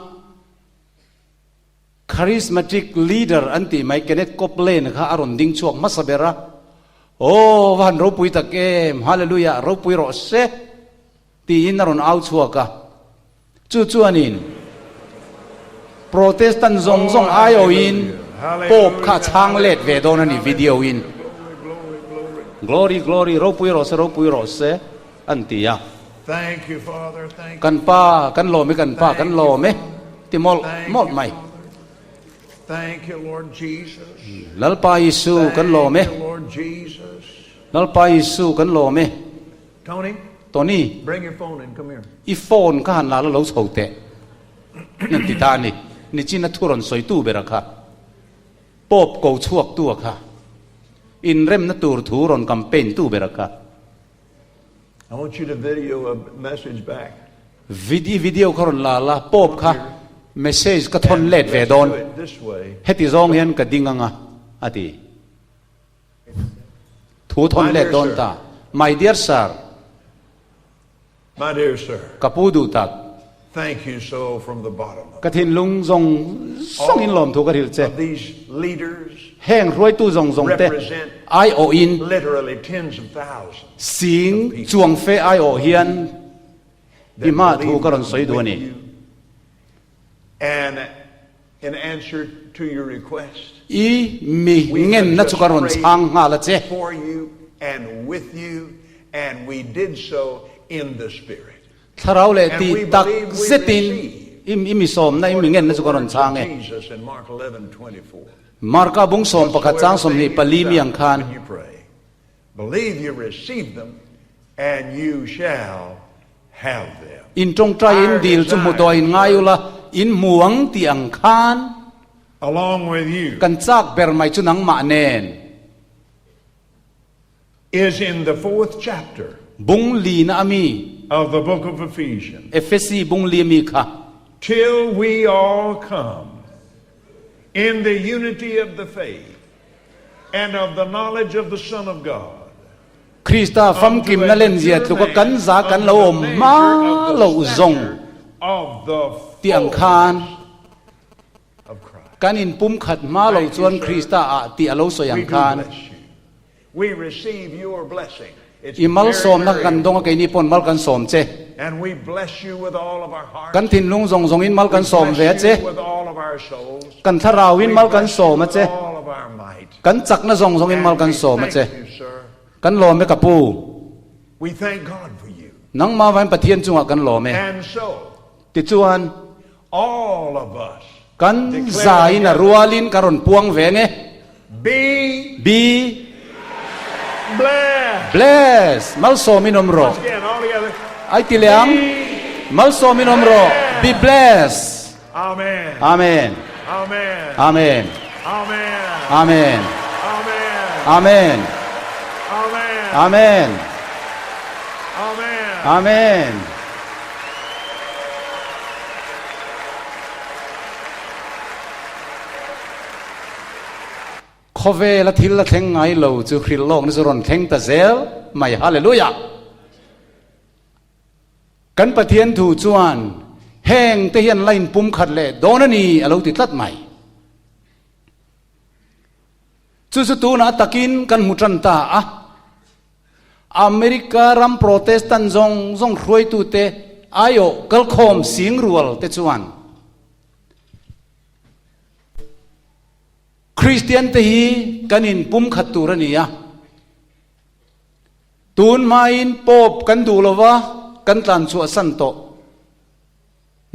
A: Charismatic leader an tih mai Kenneth Copeland kha a rawn ding chhuak hmasa ber a, Aw, va han ropui tak em, Hallelujah, ropui rawh se, tiin a rawn au chhuak a. Chu chuanin Protestant zawng zawng aiawhin Pope kha a chhang let ve dawn a ni video in. Glory, glory, ropui rawh se, ropui rawh se, an ti a. Kan pa, kan lawm e, kan pa, kan lawm e, ti mawlh mawlh mai. Lalpa Isu, kan lawm e. Lalpa Isu, kan lawm e. Tony, i phone kha han la la lo chho teh. Nan ti ta a ni. Nichin a thu rawn sawitu bera kha. Pope ko chhuaktu a kha. Inremna tur thu rawn campaign tu bera kha.
D: I want you to video a message back.
A: Vid i video kha rawn la la, Pope kha message ka thawn let ve dawn, heti zawng hian ka ding anga, a ti. Thu thawn let dawn ta. My dear sir.
D: My dear sir.
A: Ka pu duh tak.
D: Thank you so from the bottom of
A: Ka thinlung zawng zawngin lawmthu ka hrilh che.
D: Of these leaders
A: Heng hruaitu zawng zawng te
D: represent
A: aiawhin
D: literally tens of thousands
A: sing chuang fe aiawh hian
D: that
A: i hma thu
D: believe
A: ka rawn sawi duh a
D: with
A: ni.
D: you. And in answer to your request,
A: I mi
D: we have
A: ngenna
D: just
A: chu ka rawn
D: prayed
A: chhang nghal a che.
D: for you and with you, and we did so in the Spirit.
A: Thlarau leh tih tak zetin i mi sawmna, i mi ngenna chu ka rawn chhang e. Marka bung 11 chang 24 mi ang khan. In tawngtai in dil chu hmu tawh in ngai ula, in hmu ang tih ang khan kan chak ber mai chu nangmah nen.
D: Is in the fourth chapter.
A: Bung lina a mi.
D: Of the book of Ephesians.
A: Efesi bung li a mi kha.
D: Till we all come in the unity of the faith and of the knowledge of the Son of God.
A: Krista famkimna lenzia tluka kan za kan lo awm hma loh zawng tih ang khan kan inpumkhat hma lo chuan Krista ah tih a lo sawi ang khan. I malsawmna kan dawng a keini pawn mal kan sawm che. Kan thinlung zawng zawngin mal kan sawm ve a che. Kan thlarauin mal kan sawm a che. Kan chakna zawng zawngin mal kan sawm a che. Kan lawm e ka pu. Nangmah vain Pathian chungah kan lawm e. Tichuan, kan zaiin a rualin ka rawn puang ve nge. Be blessed. Malsawmin awm rawh. Ai ti leh ang. Malsawmin awm rawh. Be blessed. Amen. Amen. Amen. Amen. Amen. Amen. Khawvel a thil a thleng ngai lo chu hrilh lawkna chu rawn thleng ta zel mai. Hallelujah! Kan Pathian thu chuan heng te hian line pum khat leh dawn a ni a lo ti tlat mai. Chu chu tunah takin kan hmu tan ta a. America ram Protestant zawng zawng hruaitute aiawh kalkhawm sing rual te chuan Kristian te hi kan inpum khat tur a ni a. Tun hmain Pope kan duh lo va, kan tlan chhuah san tawh.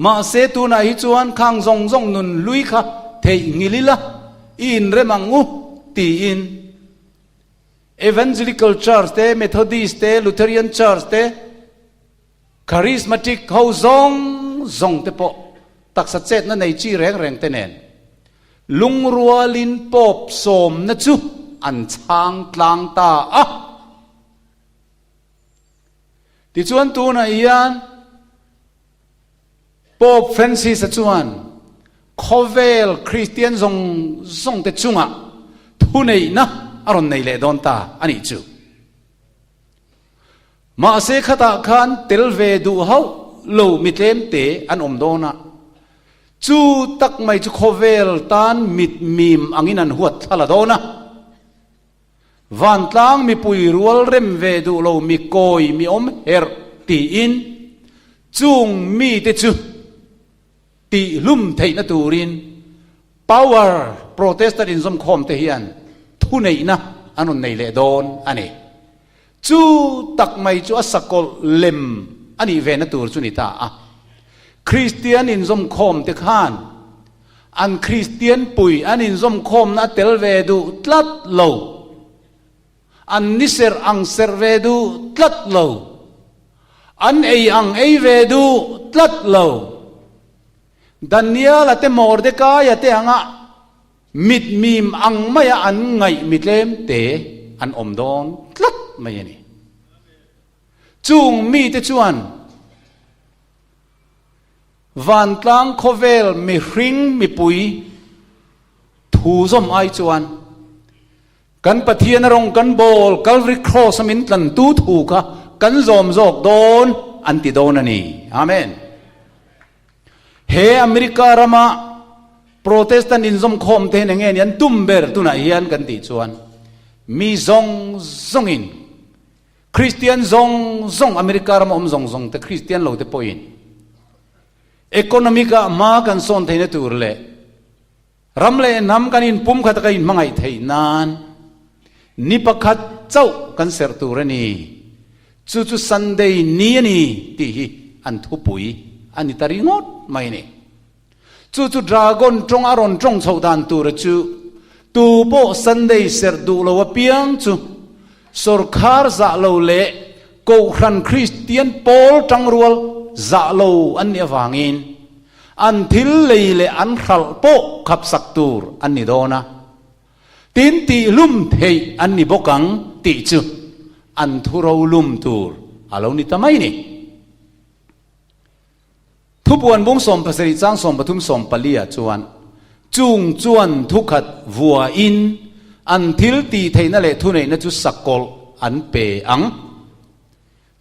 A: Mahse tunah hi chuan khang zawng zawng nun hlui kha theih ngil ila, i inrem ang u, tiin Evangelical Church te, Methodist te, Lutherian Church te, Charismatic ho zawng zawng te pawh taksa chetna nei chi reng reng te nen Lungrualin Pope sawmna chu an chhang tlang ta a. Tichuan tunah hian Pope Francis-a chuan khawvel Kristian zawng zawng te chungah thuneihna a rawn nei leh dawn ta a nih chu. Mahse khatah khan tel ve duh hauh lo mi tlemte an awm dawn a. Chu tak mai chu khawvel tan mit mim angin an huat thla la dawn a. Vantlang mipui rual rem ve duh lo mi kawi mi awm herh tiin chung mite chu tihhlum theihna turin power protestant inzawmkhawm te hian thuneihna an rawn nei leh dawn a ni. Chu tak mai chu a sakawlh lem a nih ve na tur chu ni ta a. Kristian inzawmkhawm te khan an Kristian pui an inzawmkhawmna a tel ve duh tlat lo. An ni serh ang serh ve duh tlat lo. An ei ang ei ve duh tlat lo. Daniel-a te Mordecai-a te anga Mitmim ang maia an ngaih mi tlemte an awm dawn tlat mai a ni. Chung mite chuan vantlang khawvel mihring mipui thu zawm ai chuan kan Pathian a rawng kan bawl Calvary Cross a min tlantu thu kha kan zawm zawk dawn an ti dawn a ni. Amen. He America rama Protestant inzawmkhawm te hian enge ni an tum ber tunah hian kan tih chuan mi zawng zawngin Kristian zawng zawng America rama awm zawng zawng te Kristian lo te pawhin economic ah hma kan sawn theihna tur leh Ram leh hnam kan inpum khat a ka inhmangaih theih nan ni pakhat chauh kan serh tur a ni. Chu chu Sunday ni a ni tih hi an thupui a ni ta ringawt mai a ni. Chu chu Dragon tawng a rawn tawng chhoh dan tura chu tu pawh Sunday serh duh lo apiang chu sawrkhar zah lo leh Kohhran Kristian pawl tangrual zah lo an nih avangin An thil lei leh an hralh pawh khapsak tur an ni dawn a, tin tihlum theih an ni bawk ang tih chu an thu rolum tur a lo ni ta mai ni. Thupuan bung 70 chang 33 14 ah chuan chung chuan thukhat vuain an thil tih theihna leh thuneihna chu sakawlh an pe ang.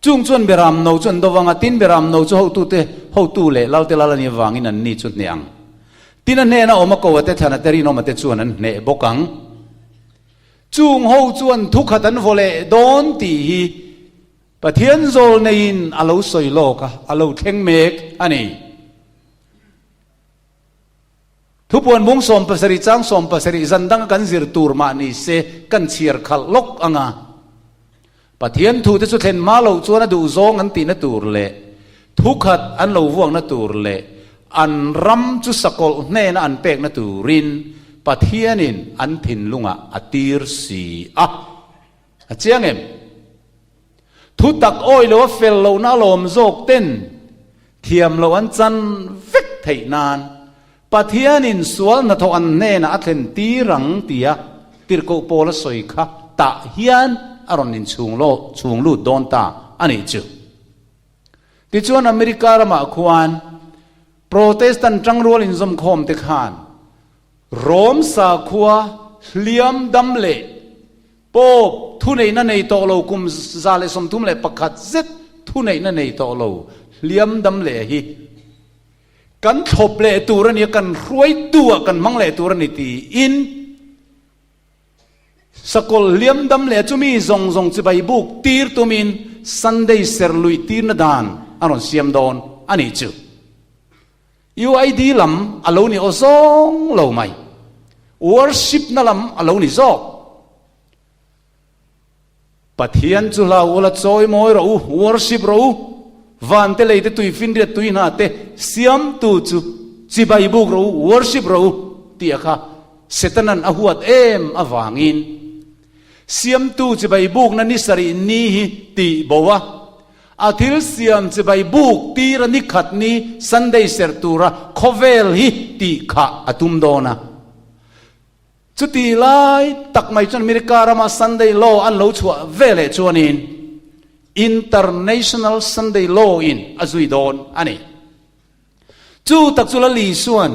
A: Chung chuan Beram no chu an do vang a, tin Beram no chu hotute hotu leh Lalte lal a nih avangin an ni chu hneh ang. Tin a hnena awm a ko a te thlan a te rinawm a te chuan an hneh bawk ang. Chung ho chuan thukhat an vaw leh dawn tih hi Pathian zawl neiin a lo sawi lawk a, a lo thleng mek a ni. Thupuan bung 70 chang 70 zan danga kan zir tur mah ni se kan chhiar khalh lawk ang a. Pathian thu te chu thlen hma loh chuan a duh zawng an tihna tur leh thukhat an lo vuakna tur leh an ram chu sakawlh hnena an pekna turin Pathianin an thinlungah a tir si a. A chiang em? Thu tak awi lo a fel lohna a lawm zawk ten thiam loh an chan vek theih nan Pathianin sual hnathawh an hnenah a thlen tir ang tia tirhkoh Paula sawi kha tah hian a rawn inchhung chhung lut dawn ta a nih chu. Tichuan America ramah khuan Protestant tangrual inzawmkhawm te khan Rom sakhua hliam dam leh Pope thuneihna nei tawh lo kum 131 zet thuneihna nei tawh lo hliam dam leh hi kan thlawp leh tur a ni a, kan hruaitu ah kan hmang leh tur a ni tiin sakawlh hliam dam leh chumi zawng zawng chibai buk tir tumin Sunday ser luih tirna dan a rawn siam dawn a nih chu. UID lam a lo ni aw zawng lo mai. Worship na lam a lo ni zawk. Pathian chu hlau ula chawi mawi rawh u, worship rawh u. Van te lei te tui finriat tui hna te siamtu chu chibai buk rawh u, worship rawh u tih a kha Setanan a huat em avangin siamtu chibai bukna ni sarih ni hi tih bo a, A thil siam chibai buk tir a ni khat ni Sunday serh tura khawvel hi tih khah a tum dawn a. Chuti lai tak mai chuan America rama Sunday Law an lo chhuah ve leh chuanin International Sunday Law in a zui dawn a ni. Chu tak chu Lal Isua'n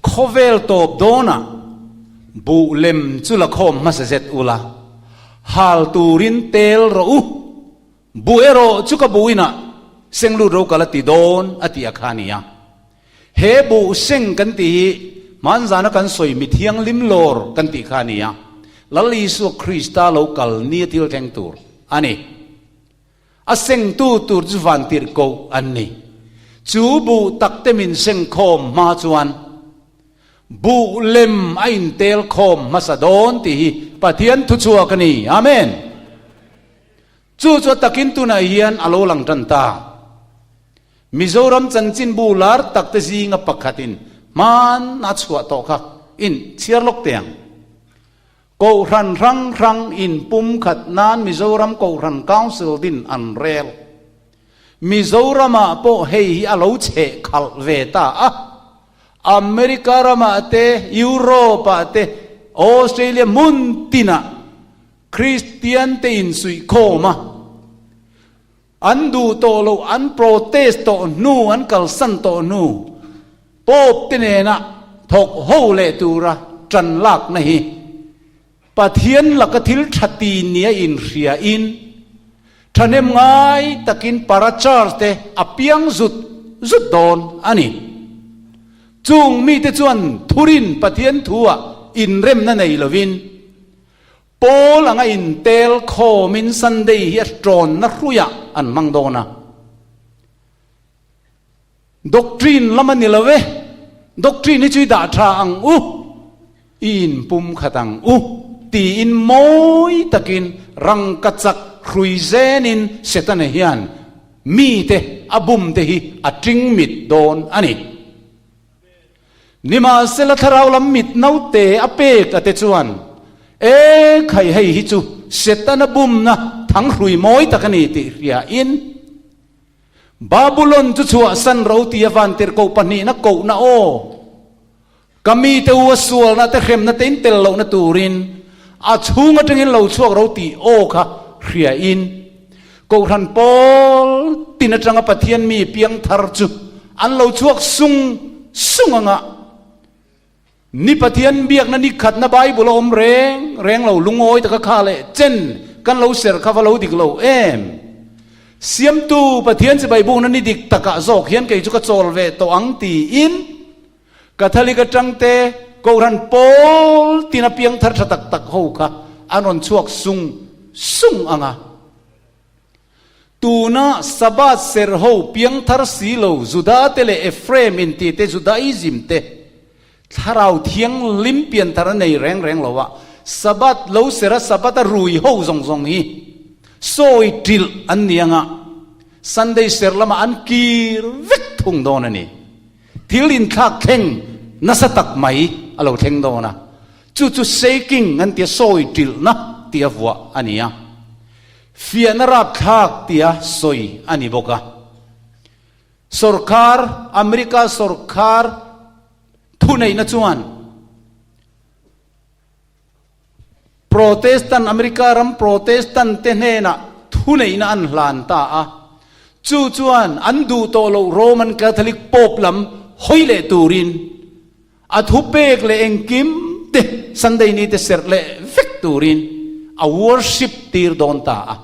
A: khawvel tawp dawnah buh lem chu la khawm hmasa zet ula, hal turin tel rawh u, buh erawh chu ka buh inah seng lut ro ka la ti dawn a tih a kha a ni a. He buh seng kan tih hi hmanzana kan sawi mi thianghlim lawr kan tih kha a ni a, Lal Isua Krista lo kal ni a thil thleng tur a ni. A sengtu tur chu vantirhkoh an ni. Chu buh takte min seng khawm hma chuan buh lem a intel khawm hmasa dawn tih hi Pathian thuchhuak a ni. Amen. Chu chu a takin tunah hian a lo lang tan ta. Mizoram chanchinbu lar takte zinga pakhatin hman a chhuah tawh kha in chhiar lawk teh ang. Kohhran hrang hrang in pumkhat nan Mizoram Kohhran Council din an rel. Mizoramah pawh hei hi a lo cheh khalh ve ta a. America ramah te, Europe-ah te, Australia hmun tinah Kristian te insuihkhawm a. An duh tawh loh, an protest tawh hnu, an kalsan tawh hnu, Pope te nena thawk ho leh tura tan lakna hi Pathian laka thil tha ti nia inhriain, thahnem ngai takin para church te a piang zut. zut dawn a ni. Chung mite chuan thurin Pathian thu-ah inremna nei lovin Pawl anga intel khawmin Sunday hi a ṭawnna hruiah an hmang dawn a. Doctrine lam a ni lo e, doctrine hi chu i dah tha ang u, i inpum khat ang u tiin mawi takin rangkachak hrui zenin Setana hian mite a bumte hi a ṭing mit dawn a ni. Nimahsela thlarau lam mit naute a pek a te chuan, E khai hei hi chu Setana bumna thanghrui mawi tak a ni tih hriain, Babulon chu chhuahsan ro ti a vantirhkoh pahnihna kohna aw, ka mite u a sualna te hremna te in tel lohna turin a chhung atangin lo chhuak ro tih aw kha hriain Kohhran pawl tin atanga Pathian mi piangthar chu an lo chhuak sung sung anga Ni Pathian biakna ni khatna Bible a awm reng reng lo, lungawi taka kha leh chen kan lo ser kha va lo dik lo em? Siamtu Pathian chibai bukna ni dik takah zawk hian kei chu ka chawl ve tawh ang tiin Catholic atangte Kohhran pawl tina piangthar tha tak tak ho kha an rawn chhuak sung sung ang a. Tuna Sabbath serh ho piangthar si lo Juda te leh Ephraim inti te Judaism te thlarau thianghlim pianthar a nei reng reng lo a, Sabbath lo serh a Sabbath a rui ho zawng zawng hi sawi ṭilh an ni anga Sunday serh lamah an kir vek thung dawn a ni. Thil inthlak thleng nasa tak mai a lo thleng dawn a, chu chu shaking an tia sawi ṭilhna tia vuah a ni a. Fiahna rapthlak tia sawi a ni bawk a. Sorkar, America sorkar thuneihna chuan Protestant, America ram Protestant te hnenah thuneihna an hlan ta a. Chu chuan an duh tawh loh Roman Catholic Pope lam hawi leh turin A thupek leh engkim te Sunday ni te serh leh vek turin a worship tir dawn ta a.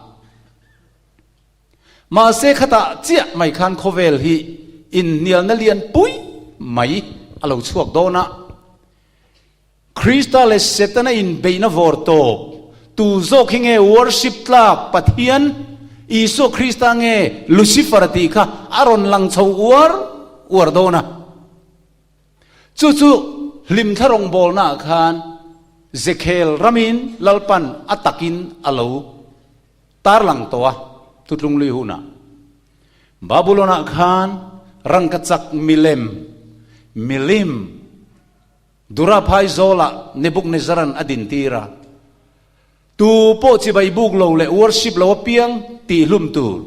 A: Mahse khatah chiah mai khan khawvel hi inhnialna lian pui mai a lo chhuak dawn a. Krista leh Setana inbeihna vawr tawp tu zawk hi nge worship tlak Pathian Isua Krista nge Lucifer tih kha a rawn lang chho uar uar dawn a. Chu chu hlimthla rawngbawlnaah khan Zekhel ramin Lalpan a takin a lo tarlang tawh a, thutlung lui hunah. Babulon-ah khan rangkachak milem, milim, Dura phai zawlah Nebuknezaran a dintir a. Tu pawh chibai buk lo leh worship lo apiang tihhlum tur,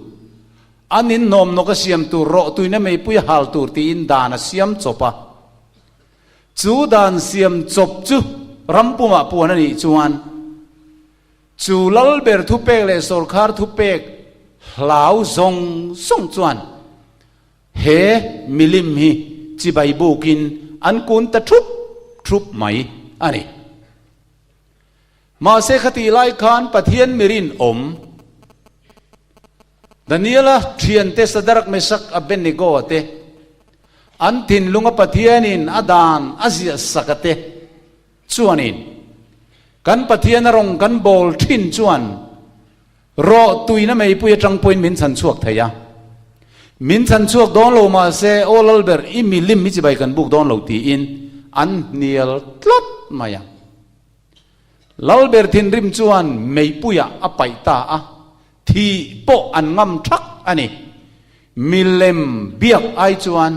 A: an inhnawm nawk a siam tur, rawhtuina meipui a hal tur tiin dan a siam chawp a. Chu dan siam chawp chu ram pumah puan a nih chuan chu lalber thupek leh sawrkhar thupek hlau zawng zawng chuan he milim hi chibai bukin an kun ta thup thup mai a ni. Mahse khatih lai khan Pathian mirin awm Daniela thiante Sadarak Mesak Abednego te an thinlunga Pathianin a dan a ziah sak a te chuanin kan Pathian a rawng kan bawl thin chuan rawh tuina meipui atang pawhin min chhan chhuak thei a. Min chhan chhuak dawn lo mahse aw Lalber i milim i chibai kan buk dawn lo tiin an hnial tlat mai a. Lalber thinrim chuan meipuiah a paih ta a, thih pawh an ngam thak a ni. Milem biak ai chuan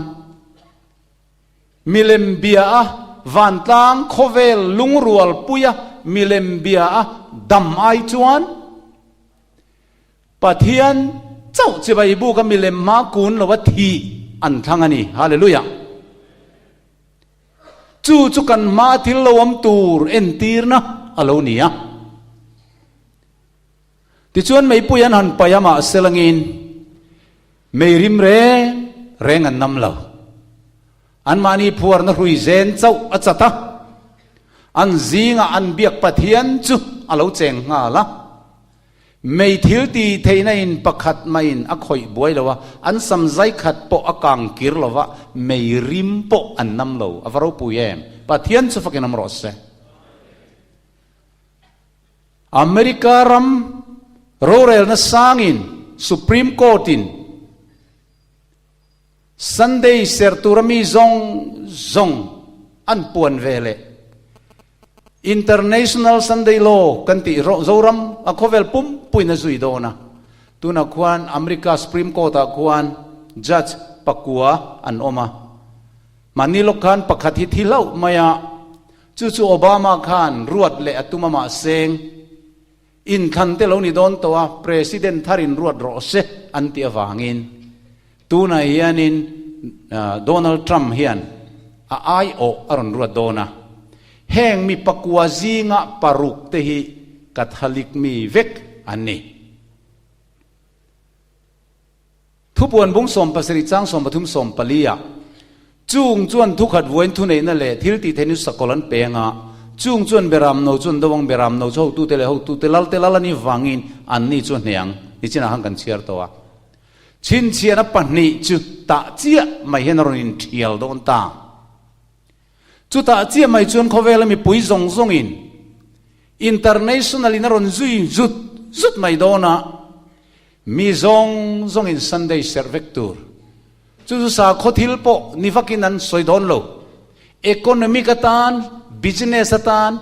A: milem bia a vantlang khawvel lungrual puia milem bia a dam ai chuan Pathian chauh chibai buka milem hma kun lova thih an thlang a ni. Hallelujah! Chu chu kan hma thil lo awm tur entirna a lo ni a. Tichuan meipui an han paih a mahse langin mei rim reng reng an nam lo. Anmahni phuarna hrui zen chauh a chat a, an zingah an biak Pathian chu a lo cheng nghal a. Mei thil ti theihna in pakhat maiin a khawih buai lo a, an sam zai khat pawh a kang kir lo va, mei rim pawh an nam lo. A va ropui em! Pathian chu fakin awm rawh se. America ram rorelna sangin Supreme Court in Sunday serh tura mi zawng zawng an puan ve leh International Sunday Law kan tih Zoram a khawvel pumpuiin a zui dawn a. Tunah khuan America Supreme Court ah khuan Judge pakua an awm a. Mahni lawk khan pakhat hi thi hlauh mai a, chu chu Obama khan ruat leh a tum a mahseng Inthlan te lo ni dawn tawh a, President thar in ruat rawh se an tih avangin tunah hianin Donald Trump hian a aiawh a rawn ruat dawn a. Heng mi pakua zinga paruk te hi Catholic mi vek an ni. Thupuan bung 17 chang 13 14 ah, Chung chuan thukhat vuain thuneihna leh thil tih theihna chu sakawlh an peng a, chung chuan beram no chu an do ang, beram no chu hotute leh hotute lalte lal a nih vangin anni chu a hneh ang, nichinah khan kan chhiar tawh a. Chhinchhiahna pahnih chu tah chiah mai hian a rawn inthial dawn ta. Chutah chiah mai chuan khawvela mipui zawng zawngin international in a rawn zui zut zut mai dawn a, Mi zawng zawngin Sunday serh vek tur. Chu chu sakhaw thil pawh ni vakin an sawi dawn lo. Economic atan, business atan,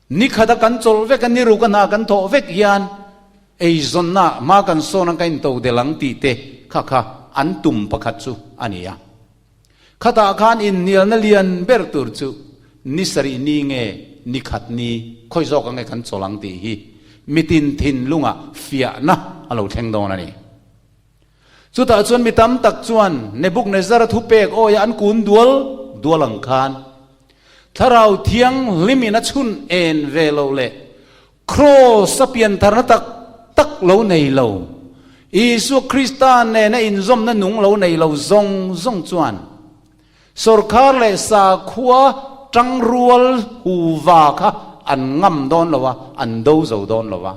A: ni khata kan chawlh vek a, ni ruk a hna kan thawh vek hian eizawnna hma kan sawn ang ka into del ang tih te kha kha an tum pakhat chu a ni a. Khatah khan inhnialna lian ber tur chu ni sarih ni nge ni khat ni khawi zawk ange kan chawl ang tih hi mitin thinlungah fiahna a lo thleng dawn a ni. Chutah chuan mi tam tak chuan Nebuchadnezzar-a thupek awia an kun dual dual ang khan Thlarau Thianghlimin a chhun en ve lo leh Kraws a piantharna tak tak lo nei lo, Isua Krista nena inzawmna nung lo nei lo zawng zawng chuan sawrkhar leh sakhua tangrual huva kha an ngam dawn lo a, an do zo dawn lo a,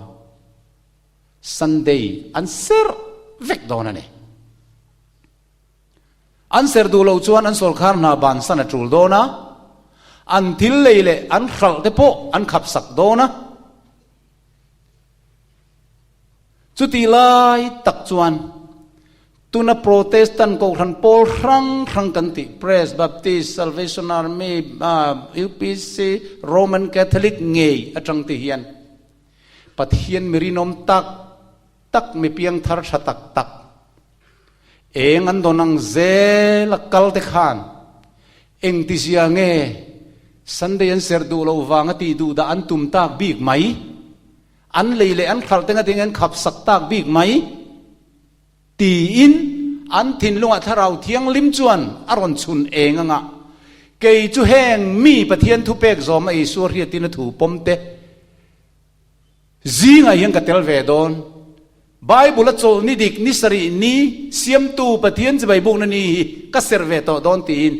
A: Sunday an serh vek dawn a ni. An serh duh loh chuan an sawrkhar hna bansan a tul dawn a, an thil lei leh an hralh te pawh an khap sak dawn a. Chutih lai tak chuan tuna Protestant kohhran pawl hrang hrang kan tih Press, Baptist, Salvation Army, UPC, Roman Catholic ngei atang te hian Pathian mi rinawm tak tak mi piangthar tha tak tak Eng an dawn ang zel a kal te khan engtizia nge Sunday an serh duh loh vang a tih duh dah an tum tak bik mai? An lei leh an hralh te ngatin an khap sak tak bik mai? Tiin an thinlungah Thlarau Thianghlim chuan a rawn chhun eng anga kei chu heng mi Pathian thupek zawm a Isua hriatin a thu pawm te Zingah hian ka tel ve dawn. Bible a chawlh ni dik ni sarih ni siamtu Pathian chibai bukna ni hi ka serh ve tawh dawn tiin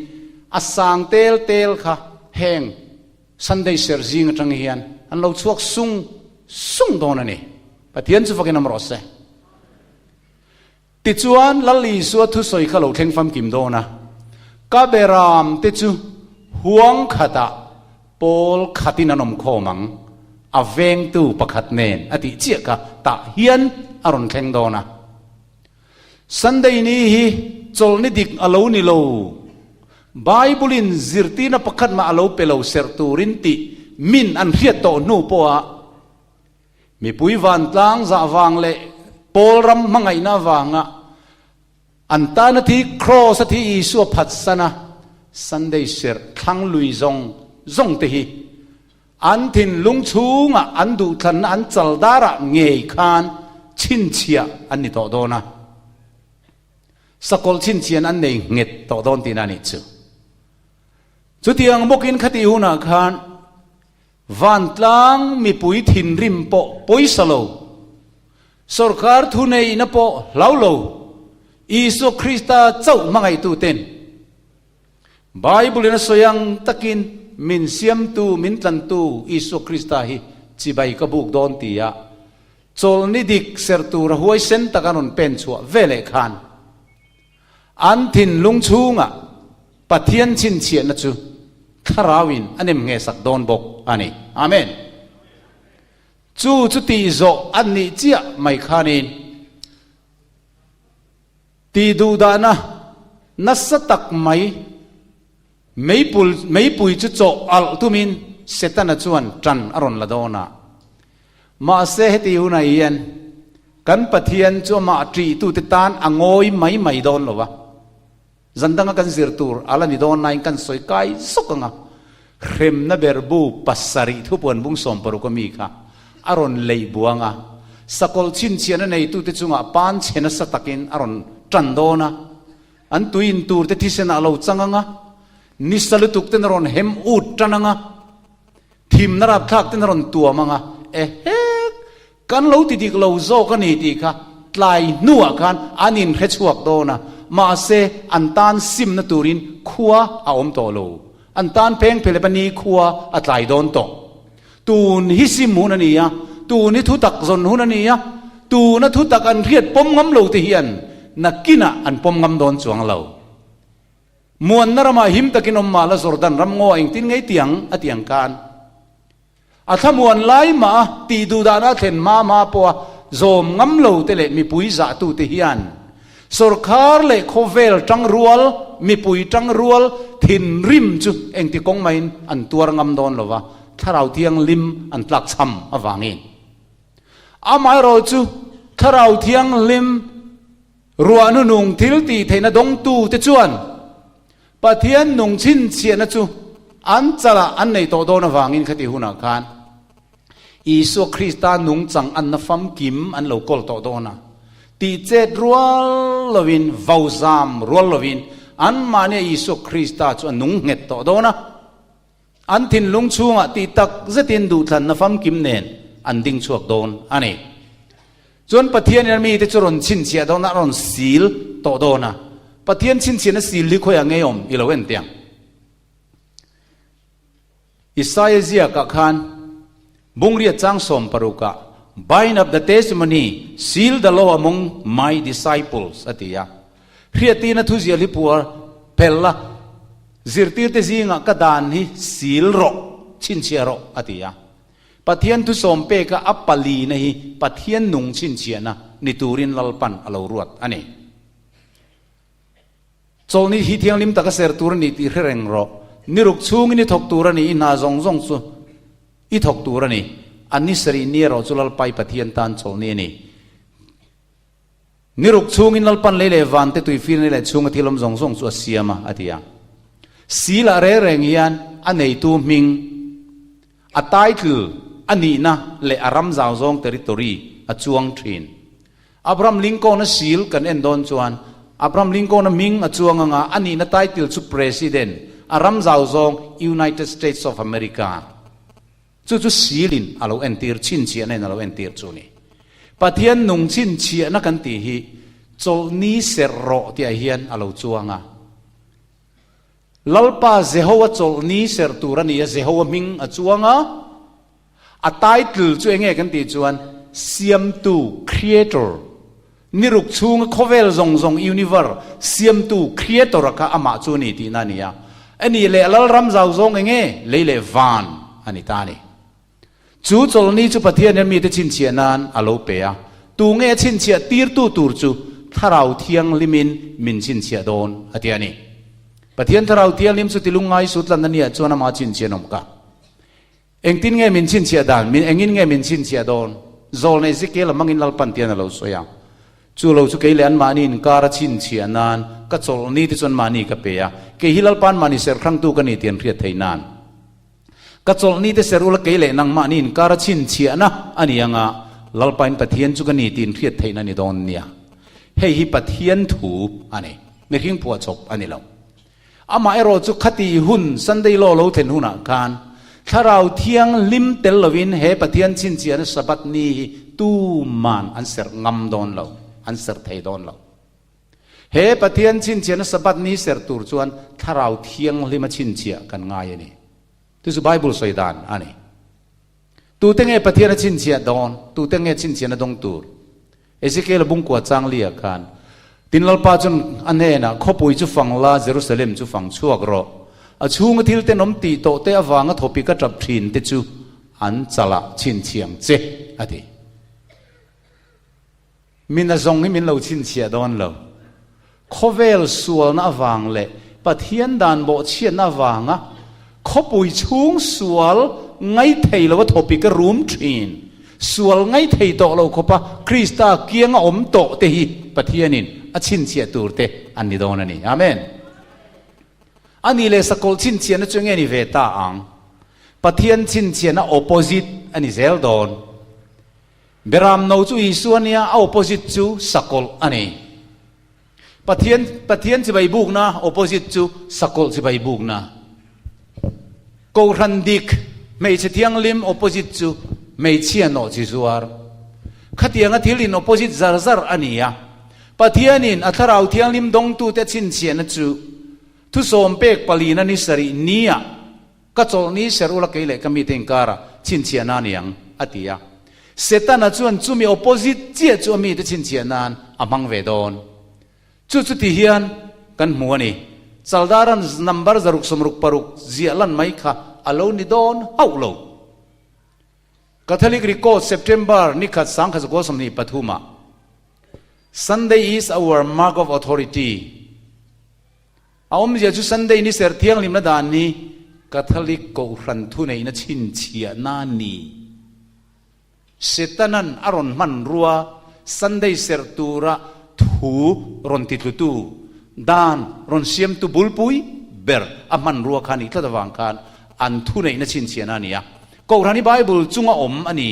A: a sang tel tel kha heng Sunday serh zing atang hian an lo chhuak sung sung dawn a ni. Pathian chu fakin awm rawh se. Tichuan, Lal Isua thusawi kha lo thleng famkim dawn a, Ka beram te chu huang khatah pawl khatin an awm khawm ang, a vengtu pakhat nen a tih chiah kha tah hian a rawn thleng dawn a. Sunday ni hi chawlhni dik a lo ni lo, Bible-in zirtirna pakhat mah a lo pe lo serh turin tih min an hriat tawh hnu pawha, Mipui vantlang zah vang leh pawl ram hmangaihna avanga an tana thi Kraws a thi Isua phatsan a Sunday serh thlang lui zawng zawng te hi an thinlung chhungah an duhthlanna an chaldarah ngei khan chhinchhiah an ni tawh dawn a, sakawlh chhinchhian an nei nghet tawh dawn tihna a nih chu. Chutiang bawkin khati hunah khan Vantlang mipui thinrim pawh pawisa lo, sawrkar thuneihna pawh hlau lo, Isua Krista chauh hmangaihtuten Bible-in a sawi ang takin min siamtu, min tlantu Isua Krista hi chibai ka buk dawn tia. Chawlhni dik serh tura huaisen tak an rawn pen chhuah veleh khan an thinlung chhungah Pathian chhinchhiahna chu Thlarauin a nem nghehsak dawn bawk a ni. Amen. Chu chu tih zawh a nih chiah mai khanin tih duhdahna nasa tak mai meipul meipui chu chawh alh tumin Setana chuan ṭan a rawn la dawn a. Mahse heti hunah hian kan Pathian chu amah ṭihtute tan a ngawi mai mai dawn lo va. Zan danga kan zir tur a la ni dawn nain kan sawi kai zawk ang a, hremna ber bu pasarih thupuan bung 60 a mi kha a rawn lei buang a, sakawlh chhinchhiahna neitute chungah pan chhe nasa takin a rawn tan dawn a, an tui in turte thisen ah a lo chang ang a, nisa lutuk ten a rawn hem ut tan ang a, thimna rapthlak ten a rawn tuam ang a, ehek! Kan lo ti dik lo zawk a ni tih kha tlai hnuah khan an inhre chhuak dawn a, mahse an tan simna turin khua a awm tawh lo. An tan pheng phelep a ni khua a tlai dawn tawh. Tun hi sim hun a ni a, tun hi thutak zawn hun a ni a, tuna thutak an hriat pawm ngam lo te hian nakinah an pawm ngam dawn chuang lo. Muanna ramah him takin awm mah la Jordan ram ngaw engtin ngei tiang a ti ang khan. A thlamuan lai mah a tih duh dahna a thlen hma hma pawha zawm ngam lo te leh mipui zahtute hian sawrkhar leh khawvel tangrual, mipui tangrual thinrim chu engti kawng maiin an tuar ngam dawn lo va, Thlarau Thianghlim an tlakchham avangin. Amaherawhchu Thlarau Thianghlim ruah nunung thil tih theihna dawngtute chuan Pathian nung chhinchhiahna chu an chalah an nei tawh dawn avangin khati hunah khan Isua Krista nungchang anna famkim an lo kawl tawh dawn a, tihchet rual lovin, vozam rual lovin anmahnia Isua Krista chu a nung nghet tawh dawn a, an thinlung chhungah tih tak zetin duhthlanna famkim nen an ding chhuak dawn a ni. Chuan Pathianin a mite chu rawn chhinchhiah dawn a, a rawn sil tawh dawn a. Pathian chhinchhiahna sil hi khawiah ngei awm i lo en teh ang. Isaia ziakah khan Bungriat chang 60ah, Bind up the testimony, seal the law among my disciples a ti a. Hriattina thuzial hi puar phel la, zirtirte zingah ka dan hi sil rawh, chhinchhiah rawh a ti a. Pathian thusawm peka a palina hi Pathian nung chhinchhiahna ni turin Lalpan a lo ruat a ni. Chawlhni hi thianghlim taka ser tur a ni tih hre reng rawh. Ni ruk chhungin i thawk tur a ni, i hna zawng zawng chu i thawk tur a ni. A ni sarih ni erawh chu Lalpai Pathian tan chawlhni a ni. Ni ruk chhungin Lalpan lei leh vante tuifirna leh chhunga thil awm zawng zawng chu a siam a, a ti a. Silah reng reng hian a neitu hming, a title, a nihna leh a ram zau zawng territory a chuang thin. Abraham Lincoln-a sil kan en dawn chuan Abraham Lincoln-a hming a chuang anga a nihna title chu President, a ram zau zawng United States of America. Chu chu silin a lo entir, chhinchhiahna in a lo entir chu a ni. Pathian nung chhinchhiahna kan tih hi chawlhni serh rawh tihah hian a lo chuang a. Lalpa Jehoa chawlhni serh tur a ni a, Jehoa hming a chuang a. A title chu enge kan tih chuan Siamtu, Creator, ni ruk chhunga khawvel zawng zawng, universe, Siamtu, Creator, a kha amah chu a ni tihna a ni a. A nih leh a lalram zau zawng enge lei leh van a ni ta a ni. Chu chawlhni chu Pathian hian mite chhinchhiah nan a lo pe a, tunge a chhinchhiah tirtu tur chu Thlarau Thianghlimin min chhinchhiah dawn a ti a ni. Pathian Thlarau Thianghlim chu tilungngai sutlan a nia chuan amah chhinchhiah an awm ka. Engtin nge min chhinchhiah dan? Min engin nge min chhinchhiah dawn? Zawlnei Ezekiel a hmangin Lalpan tian a lo sawi a. Chu lo chu kei leh anmahni inkar a chhinchhiah nan ka chawlh ni te chu anmahni ka pe a. Kei hi Lalpa anmahni serhrangtu ka ni tih an hriat theih nan. Ka chawlh ni te ser ula kei leh nangmahni inkar a chhinchhiahna a ni anga Lalpain Pathian chu ka ni tih an hriat theihna a ni dawn nia. Hei hi Pathian thu a ni. Mihring phuahchawp a ni lo. Amaherawh chu khati hun Sunday Law lo thlen hunah khan Thlarau Thianghlim tel lovin he Pathian chhinchhiahna Sabbath ni hi tuman an serh ngam dawn lo, an serh thei dawn lo. He Pathian chhinchhiahna Sabbath ni serh tur chuan Thlarau Thianghlima chhinchhiah kan ngai a ni. Chu chu Bible sawi dan a ni. Tute nge Pathian a chhinchhiah dawn? Tute nge chhinchhiahna dawng tur? Ezekiel-a bungkua chang lia khan, Tin Lalpa chuan a hnenah, Khawpui chu fang la, Jerusalem chu fang chhuak rawh. A chhunga thil tenawm tih tawh te avanga thawpi ka tap thin te chu an chalah chhinchhiang che, a ti. Mina zawng hi min lo chhinchhiah dawn lo. Khawvel sualna avang leh Pathian dan bawhchhiatna avanga khawpui chhung sual ngaithei lo a thawpi ka rum thin. Sual ngaithei tawh lo khawpa Krista kianga awm tawh te hi Pathianin a chhinchhiah tur te an ni dawn a ni. Amen. A nih leh sakawlh chhinchhiahna chu enge ni ve ta ang? Pathian chhinchhiahna opposite a ni zel dawn. Beram no chu Isua nia, a opposite chu sakawlh a ni. Pathian Pathian chibai bukna opposite chu sakawlh chibai bukna. Kohhran dik, hmeichhe thianghlim opposite chu hmeichhia nawh chi zuar. Khatianga thil in opposite zar zar a ni a. Pathianin a thlarau thianghlim dawngtute chhinchhiahna chu thusawm pek palina ni sarih nia Ka chawlh ni ser ula kei leh ka mite inkara chhinchhiah nan i ang, a ti a. Setana chuan chumi opposite chiah chu a mite chhinchhiah nan a hmang ve dawn. Chu chu ti hian kan hmu a ni. Chaldaran number 666 ziah lan mai kha a lo ni dawn hauh lo. Catholic Record September ni khat 1923 ah, Sunday is our mark of authority. A awmzia chu Sunday ni ser thianghlimna dan ni Catholic Kohhran thuneihna chhinchhiahna ni. Setanan a rawn hman rua Sunday serh tura thu rawn titlutu, dan rawn siamtu bulpui ber a hman rua kha nih tlat avang khan an thuneihna chhinchhiahna a ni a. Kohhran hi Bible chunga awm a ni.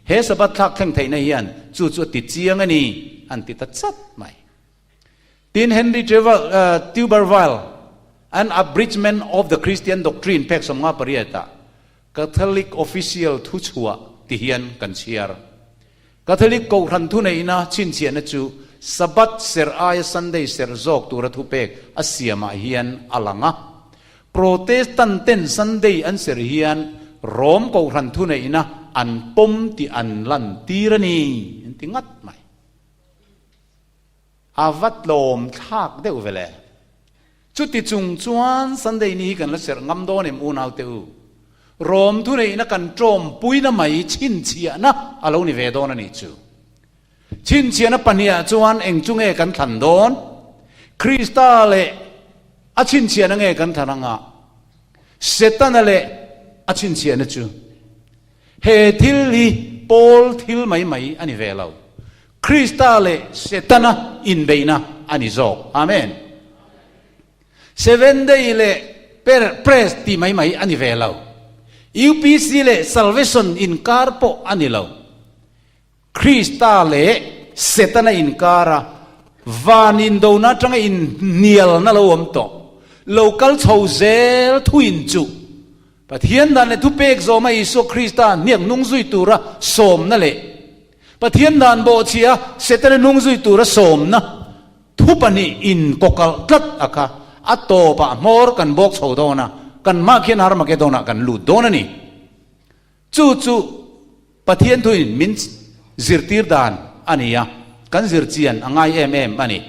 A: He Sabbath thlak thleng theihna hian chu chu a ti chiang a ni, an ti ta chat mai. Tin, Henry Tuberville, An Abridgment of the Christian Doctrine phek 58 ah Catholic official thuchhuah ti hian kan chhiar. Catholic Kohhran thuneihna chhinchhiahna chu Sabbath serh aia Sunday serh zawk tura thupek a siamah hian a lang a. Protestant ten Sunday an serh hian Rome Kohhran thuneihna an pawm tih an lantir a ni, an ti ngat mai. A va tlawm thlak deuh ve le. Chuti chung chuan Sunday ni hi kan la serh ngam dawn em unau te u. Rawm thuneihna kan tawmpuina mai chhinchhiahna a lo ni ve dawn a nih chu. Chhinchhiahna pahniha chuan eng chu nge kan thlan dawn? Krista leh a chhinchhiahna nge kan thlan anga? Setana leh a chhinchhiahna chu? He thil hi pawl thil mai mai a ni ve lo. Krista leh Setana inbeihna a ni zawk. Amen. Seven Day leh per Press tih mai mai a ni ve lo. UPC leh Salvation inkar pawh a ni lo. Krista leh Setana inkara van indona atanga inhnialna lo awm tawh. Lo kal chho zel thuin chu Pathian dan leh thupek zawma Isua Krista hniak hnung zui tura sawmna leh Pathian dan bawhchhia Setana hnung zui tura sawmna thu pahnih inkawkalh tlat a kha a tawpah hmawr kan bawk chho dawn a, kan mah khian Harmagedon-ah kan lut dawn a ni. Chu chu Pathian thuin min zirtir dan a ni a, kan zir chian a ngai em em a ni.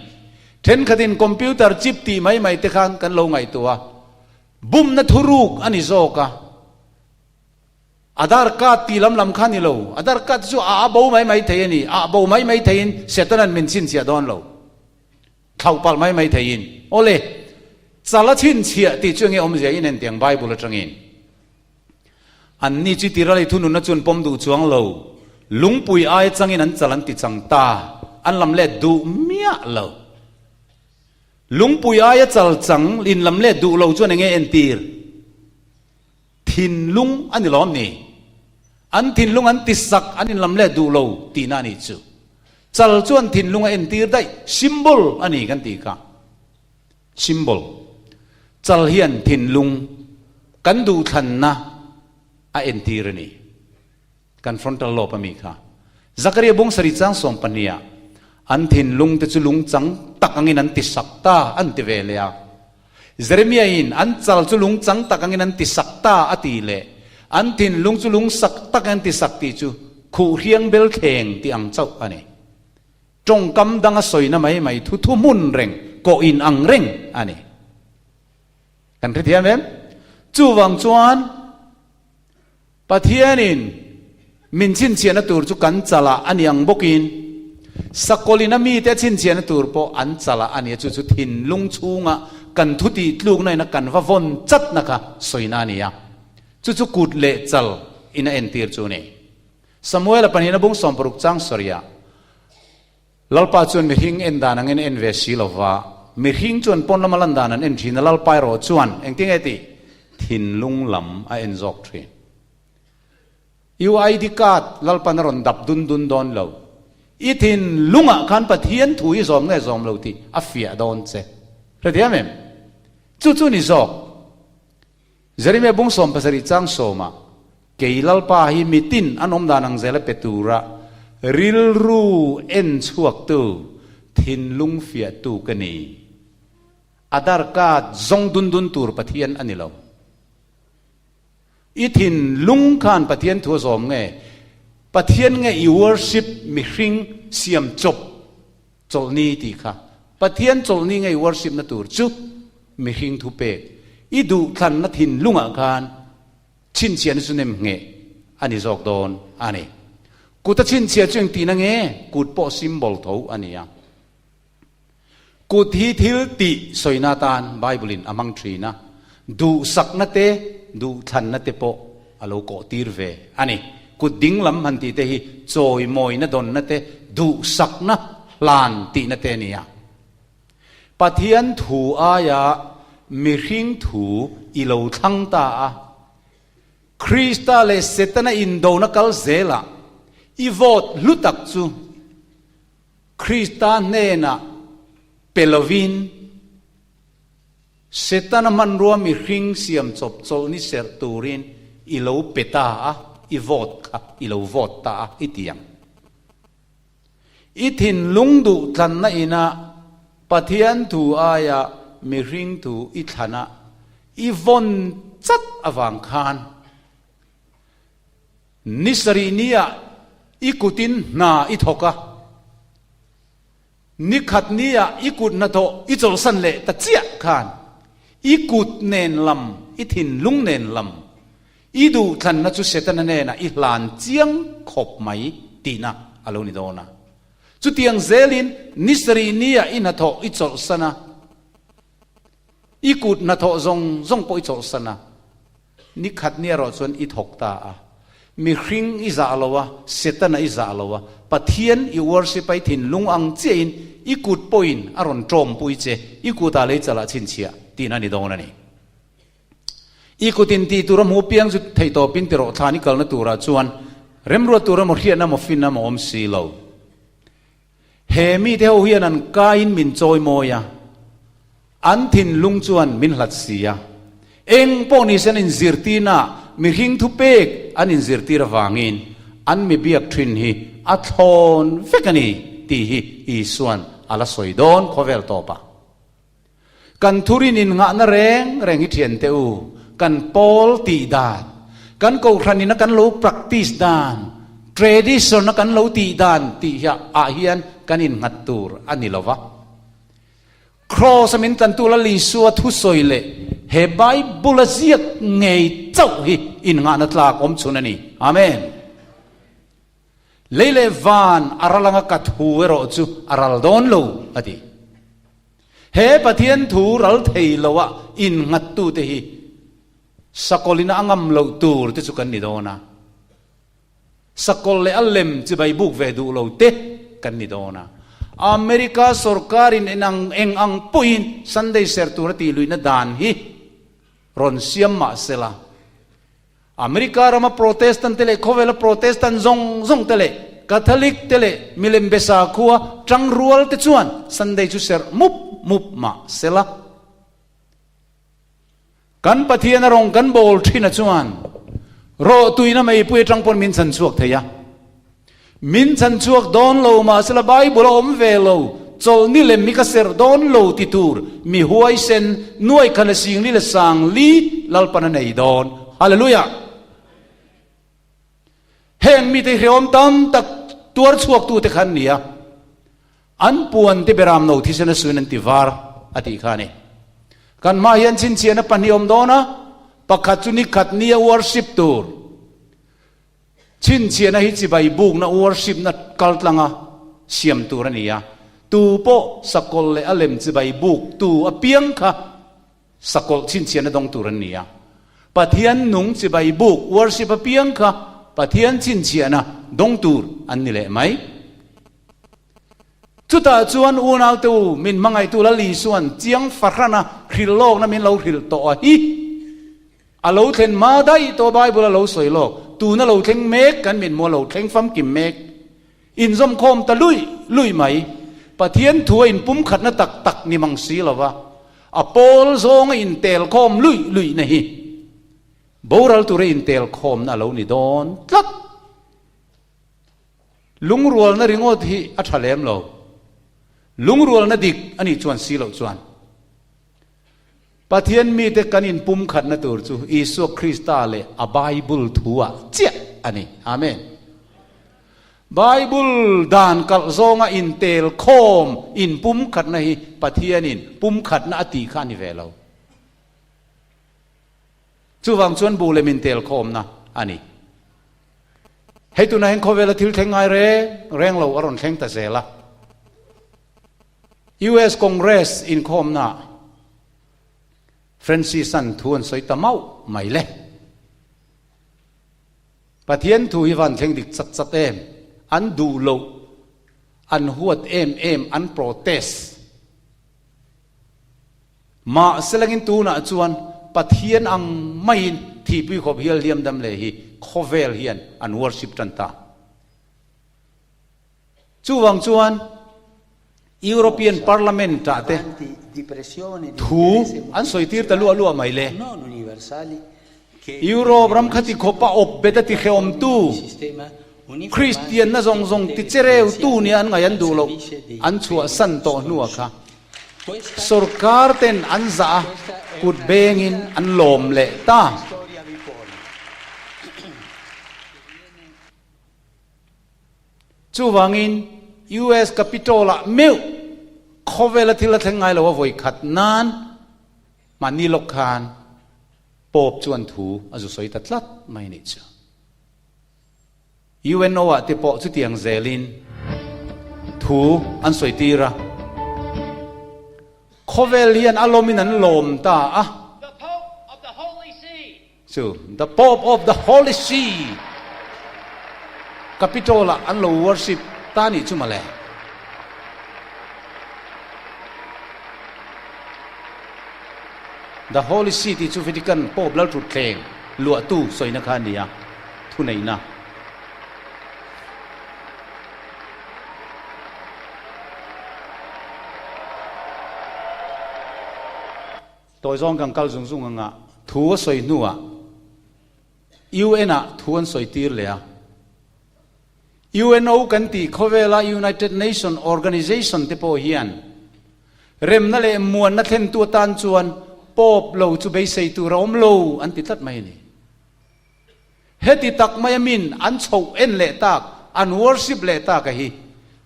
A: Thenkhatin computer chip tih mai mai te khan kan lo ngaihtuah a, Bumna thuruk a ni zawk a, Aadhaar card tih lam lam kha a ni lo. Aadhaar card chu a a bo mai mai thei a ni. A bo mai mai theiin Satan-a'n min chhinchhiah dawn lo. Thlauh palh mai mai theiin. Awle, chal a chhinchhiah tih chu enge awmzia in entiang Bible atangin. Anni chu Tirali thununna chu an pawm duh chuang lo. Lungpui aia changin an chal an ti chang ta. An lam let duh miah lo. Lungpui aia chal chang in lam let duh lo chuan enge entir? Thinlung a ni lawm ni? An thinlung an ti sak an in lam let duh lo tihna a nih chu. Chal chuan thinlung a entir daih, symbol a ni kan tih kha. Symbol. Chal hian thinlung kan duhthlanna a entir a ni. Kan frontal lobe a mi kha. Zakaria bung sarih chang 12 ah an thinlung te chu lungchang tak angin an ti sak ta an ti ve leh a. Jeremiah in an chal chu lungchang tak angin an ti sak ta a ti leh. An thinlung chu lungsak tak an tisak tih chu khuhhriang belthleng tih ang chauh a ni. Tawngkam danga sawina mai mai thu thu hmun reng, kawh in ang reng a ni. Kan hrethiam em? Chuvang chuan Pathianin min chhinchhiahna tur chu kan chalah a ni ang bawkin Sakawlina mite a chhinchhiahna tur pawh an chalah a ni a, chu chu thinlung chhunga kan thu tih tlukna ina kan va vawn chatna kha sawina a ni a, chu chu kut leh chal in a entir chu a ni. Samuela pahnihna bung 60 chang sawiah, Lalpa chuan mihring en dan angin a en ve si lo va, mihring chuan pawn lama lan dan an en thin a, Lalpa erawh chuan engtin nge tih? Thinlung lam a en zawk thin. UID card Lalpan a rawn dap dun dun dawn lo. I thinlungah khan Pathian thu i zawm nge zawm lo tih a fiah dawn che. Hrethiam em? Chu chu ni zawk. Jeremia bung 70 chang sawmah, Kei Lalpa hi mitin an awm dan ang zela pe tura rilru en chhuaktu, thinlung fiahtu ka ni. Aadhaar card zawng dun dun tur Pathian a ni lo. I thinlung khan Pathian thu a zawm nge? Pathian nge i worship mihring siam chawp chawlhni tih kha? Pathian chawlhni nge i worship na tur chu mihring thu pek? I duhthlanna thinlungah khan chhinchhiahna chu nem ngheh a ni zawk dawn a ni. Kut a chhinchhiah chu engtihna nge? Kut pawh symbol tho a ni a. Kut hi thil tih sawina atan Bible in a hmang thin a, duhsakna te, duhthlanna te pawh a lo kawh tir ve a ni. Kut ding lam han tih te hi chawimawina dawnna te, duhsakna hlan tihna te a ni a. Pathian thu aia mihring thu i lo thlang ta a, Krista leh Setana indona kal zelah i vote hlu tak chu Krista hnenah pe lovin, Setana hmanrua mihring siam chawp chawlh ni serh turin i lo pe ta a, i vote kha i lo vote ta a, i ti ang. I thinlung duh tlanna inah Pathian thu aia mihring thu i thlan a, i vawn chat avang khan Ni sarih niah i kutin hna i thawk a, ni khat niah i kut hnathawh i chawlhsan leh ta chiah khan i kut nen lam, i thinlung nen lam, i duhthlanna chu Setana hnenah i hlan chiang khawp mai tihna a lo ni dawn a. Chutiang zelin ni sarih niah i hnathawh i chawlhsan a, i kut hnathawh zawng zawng pawh i chawlhsan a, Ni khat ni erawh chuan i thawk ta a, mihring i zah lo a, Setana i zah lo a, Pathian i worship a i thinlung ang chiahin i kut pawhin a rawn tawmpui che, i kutah lei chalah chhinchhiah tihna a ni dawn a ni. I kut in tih tur a hmu piang chu theihtawpin ti rawh thlan i kalna turah chuan remruat tur emaw hriatna emaw finna emaw awm si lo. He mite ho hian an kaiin min chawi mawi a, an thinlung chuan min hlat si a. Eng pawh ni se an inzirtirnaah mihring thupek an inzirtir avangin an mi biak thin hi a thlawn vek a ni tih hi Isua'n a la sawi dawn khawvel tawpah. Kan thurin innghahna reng reng hi thiante u, kan pawl tih dan, kan kohhran ina kan lo practice dan, tradition a kan lo tih dan tih hi ah hian kan innghat tur a ni lo va. Kraws a min tlantu Lal Isua thusawi leh he Bible a ziak ngei chauh hi innghahna tlak awm chhun a ni. Amen. Lei leh van a ral anga ka thu erawh chu a ral dawn lo, a ti. He Pathian thu ral thei loa innghattute hi sakawlina a ngam loh tur te chu kan ni dawn a. Sakawlh leh a lem chibai buk ve duh lo te kan ni dawn a. America sorkarin enang eng ang pawhin Sunday ser tura tih luihna dan hi rawn siam mah sela, America rama Protestant te leh khawvela Protestant zawng zawng te leh Catholic te leh milem be sakhua tangrual te chuan Sunday chu serh mup mup mah sela. Kan Pathian a rawng kan bawl thin a chuan rawhtuina meipui atang pawn min chhan chhuak thei a. Min chhan chhuak dawn lo mahsela Bible a awm ve lo, chawlhni lem hi ka serh dawn lo ti tur mi huaisen nuaikhan a singli leh sangli Lalpan a nei dawn. Hallelujah! Heng mite hi hrehawm tam tak tuar chhuaktute kha an ni a, an puan te beram no thisen a suin an ti var a tih kha a ni. Kan hmaah hian chhinchhiahna pahnih a awm dawn a, pakhat chu nikhat nia worship tur. Chhinchhiahna hi chibai bukna worship na kaltlanga siam tur a ni a, tu pawh sakawlh leh a lem chibai buk tu apiang kha Sakawlh chhinchhiahna dawng tur an ni a. Pathian nung chibai buk, worship, apiang kha Pathian chhinchhiahna dawng tur an ni leh mai. Chutah chuan unaute u, min hmangaihtu Lal Isua'n chiang fahrana hrilh lawkna min lo hrilh tawh a hi. A lo thlen hma daih tawh Bible a lo sawi lawk, tuna lo thleng mek kan mithmuh a lo thleng famkim mek. Inzawmkhawm ta luih luih mai. Pathian thu a inpumkhatna tak tak ni mang si lo va, a pawl zawnga intelkhawm luih luihna hi boral tura intelkhawmna a lo ni dawn tlat. Lungrualna ringawt hi a tha lem lo. Lungrualna dik a nih chuan si loh chuan Pathian mite kan inpumkhatna tur chu Isua Krista leh a Bible thu-ah chiah a ni. Amen. Bible dan kalh zawnga intel khawm inpumkhatna hi Pathianin pumkhatna a tih kha a ni ve lo. Chuvang chuan bu lem intel khawmna a ni. Hei tunah hian khawvela thil thleng ngai reng reng lo a rawn thleng ta zel a. US Congress inkhawmnaah Francis-a'n thu an sawi ta mauh mai le. Pathian thu hi van thleng dik chat chat em? An duh loh, an huat em em, an protest. Mahse langin tunah chuan Pathian ang maiin thihpui khawp hial hliam dam leh hi khawvel hian an worship tan ta. Chuvang chuan European Parliament ah te thu an sawi tir ta luah luah mai le. Europe ram kha ti khawp a awp bet a ti hrehawmtu, Kristianna zawng zawng ti chereutu nia an ngaih an duh loh an chhuahsan tawh hnuah kha sorkar ten an zah a, kut bengin an lawm leh ta. Chuvangin, US Capitol-ah meuh khawvela thil a thleng ngai lo a vawi khat nan mahni lawk khan Pope chuan thu a zu sawi ta tlat mai nih chu. UNO-ah te pawh chutiang zelin thu an sawi tir a. Khawvel hian a lawmin an lawm ta a. Chu The Pope of the Holy See Capitol-ah an lo worship ta nih chu mawle. The Holy See tih chu Vatican Pope lalthutthleng luahtu sawina kha a ni a, thuneihna. Tawi zawng kan kal zung zung anga thu a sawi hnuah UN ah thu an sawi tir leh a. UNO kan tih khawvela United Nation Organization te pawh hian remna leh muanna thlentu atan chuan Pope lo chu beisei tur a awm lo an ti tlat mai a ni. Heti tak maia min an chhoh en leh tak, an worship leh tak a hi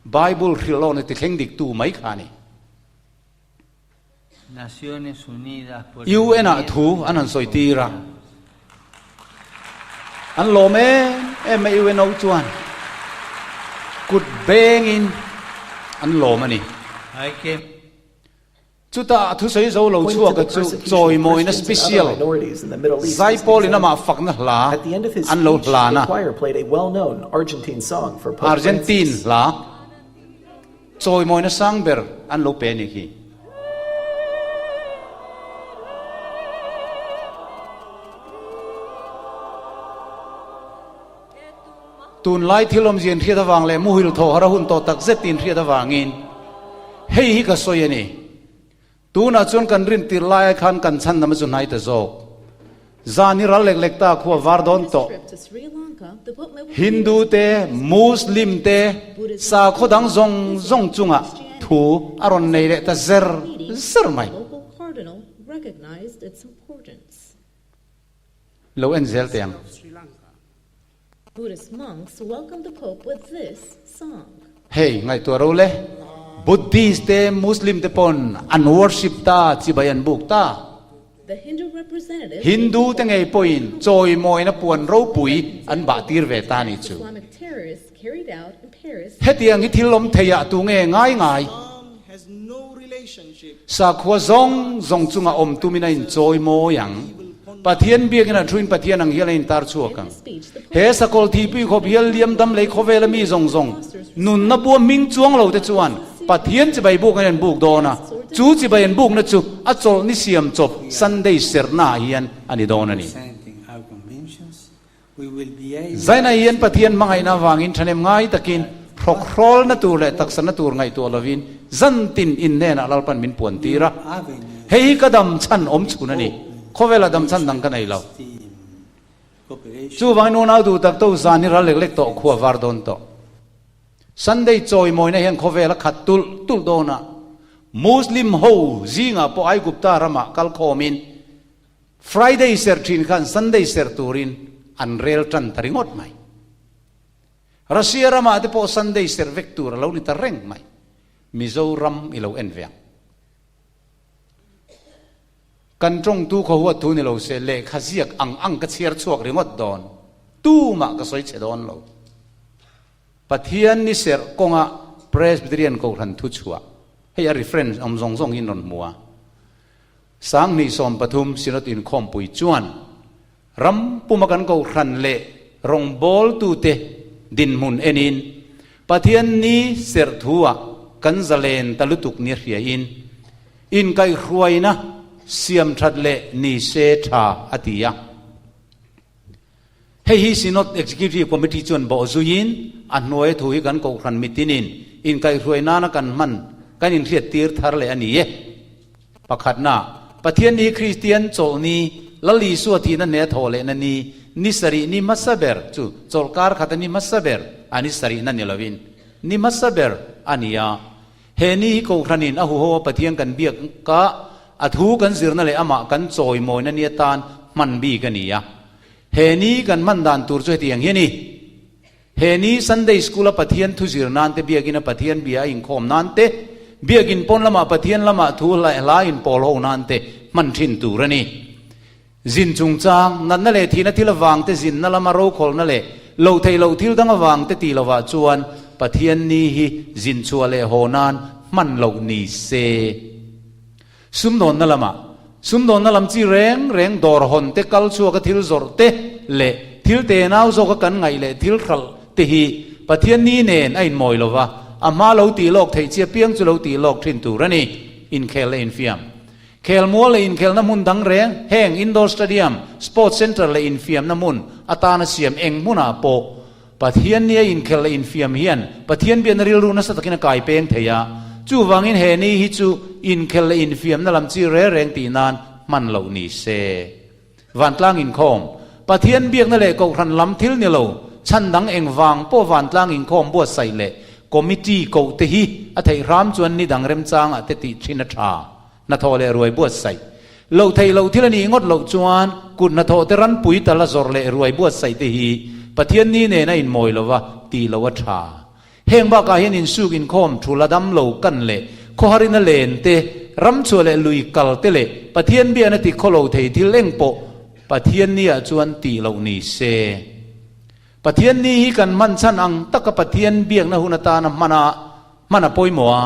A: Bible hrilh lawkna ti thleng diktu mai kha a ni. UN ah thu an han sawi tir a, an lawm em em mai UNO chuan kut bengin an lawm a ni. Chutah thusawi zo lo chhuaka chu chawimawina special Zaipawlin amah fakna hla an lo hlan a, Argentine hla. Chawimawina sang ber an lo pe a nih khi. Tunlai thil awmzia inhriat avang leh muhil thaw har a hun tawh tak zet inhriat avangin hei hi ka sawi a ni. Tunah chuan kan rin tirh lai khan kan chhan lam a chu hnai ta zawk. Zan hi ral lek lek ta khu a var dawn tawh. Hindu te, Muslim te, sakhaw dang zawng zawng chungah thu a rawn nei leh ta zer zer mai. Lo en zel teh ang.
B: Buddhist monks welcomed the Pope with this song.
A: Hei, ngaihtuah ro le. Buddhist te, Muslim te pawn an worship ta, chibai an buk ta.
B: The Hindu representative
A: Hindu te ngei pawhin chawimawina puan ropui an bah tir ve ta nih chu.
B: Islamic terrorists carried out in Paris.
A: Hetiang hi thil awm theiah tu nge ngai ngai? Sakhua zawng zawng chunga awm tumin a inchawi mawi ang. Pathian biakin a thuin Pathian ang hial a intar chhuak ang. He sakawlh thihpui khawp hial liam dam lei khawvela mi zawng zawng nunna bua hming chuang lo te chuan Pathian chibai buk an in buk dawn a, chu chibai an bukna chu a chawlh ni siam chawp Sunday serhna ah hian a ni dawn a ni. Zaina hian Pathian hmangaihna avangin thahnem ngai takin hrawkhrawlna tur leh taksana tur ngaihtuah lovin zantin inhnenah Lalpan min puan tir a. Hei hi ka dam chhan awm chhun a ni. Khawvelah dam chhan dang ka nei lo. Chuvangin unau duh tak to zan hi ral lek lek tawh khua var dawn tawh. Sunday chawimawina hian khawvel a khat tulh tulh dawn a. Muslim ho zingah pawh Aigupta ramah kalkhawmin Friday serh thin khan Sunday serh turin an rel tan ta ringawt mai. Russia ramah te pawh Sunday serh vek tur a lo ni ta reng mai. Mizoram i lo en ve ang. Kan tawngtu khaw huat thu ni lo se lehkha ziak ang ang ka chhiar chhuak ringawt dawn. Tumah ka sawi che dawn lo. Pathian ni serh kawnga Presbyterian Kohhran thuchhuah, hei a reference awm zawng zawng hi in rawn hmu a. 2013 Synod inkhawmpui chuan ram puma kan kohhran leh rawngbawltute dinhmun enin Pathian ni serh thu-ah kan zalen ta lutuk nia hriain inkaihhruaina siam that leh ni se tha a ti a. Hei hi Synod Executive Committee chuan bawh zuiin a hnuaia thu hi kan kohhran mitinin inkaihhruai nana kan hman kan inhriattir thar leh a ni e. Pakhatna, Pathian ni Kristian chawlhni, Lal Isua thihna hne a thawh lehna ni, ni sarih ni hmasa ber chu chawlhkar khata ni hmasa ber a ni sarihna ni lovin ni hmasa ber a ni a. He ni hi kohhranin a huho a Pathian kan biak ka, a thu kan zirna leh amah kan chawimawina ni atan hman bik a ni a. He ni kan hman dan tur chu hetiang hi a ni. He ni Sunday School a Pathian thu zir nan te, biakin a Pathian bia a inkhawm nan te, biakin pawn lamah Pathian lamah thu hla inpawl ho nan te hman thin tur a ni. Zin chungchang, natna leh thihna thil avang te zinna lama rokhawlna leh loh theih loh thil dang avang te tih lovah chuan Pathian ni hi zin chhuah leh haw nan hman loh ni se. Sumdawnna lamah, sumdawnna lam chi reng reng dawr hawn te, kal chhuaka thil zawrh te leh thil tenau zawka kan ngaih leh thil hralh te hi Pathian ni nen a inmawi lova, a hma lo tih lawk theih chi apiang chu lo tih lawk thin tur a ni. Inkhel leh infiam. Khelmual leh inkhelna hmun dang reng, heng indoor stadium, sports centre leh infiamna hmun atana siam eng hmunah pawh Pathian nia inkhel leh infiam hian Pathian biakna rilru nasa takin a kai peng thei a, chuvangin he ni hi chu inkhel leh infiamna lam chi reng reng tih nan hman loh ni se. Vantlang inkhawm, Pathian biakna leh kohhran lam thil ni lo, chhan dang engvang pawh vantlang inkhawm buatsaih leh committee koh te hi a theih hram chuan ni dang remchangah te tih thin a tha. Hnathawh leh ruai buatsaih. Loh theih loh thil a nih ngawt loh chuan kut hnathawh te ranpui tal a zawrh leh ruai buatsaih te hi Pathian ni nen a inmawi lo va, tih loh a tha. Heng bakah hian insuk inkhawm thu la dam lo kan leh khawharin a len te, ramchhuah leh lui kal te leh Pathian biakna ti khaw lo thei thil eng pawh Pathian ni ah chuan tih loh ni se. Pathian ni hi kan hman chhan ang taka Pathian biakna hun atana hman a, Hman a pawimawh a,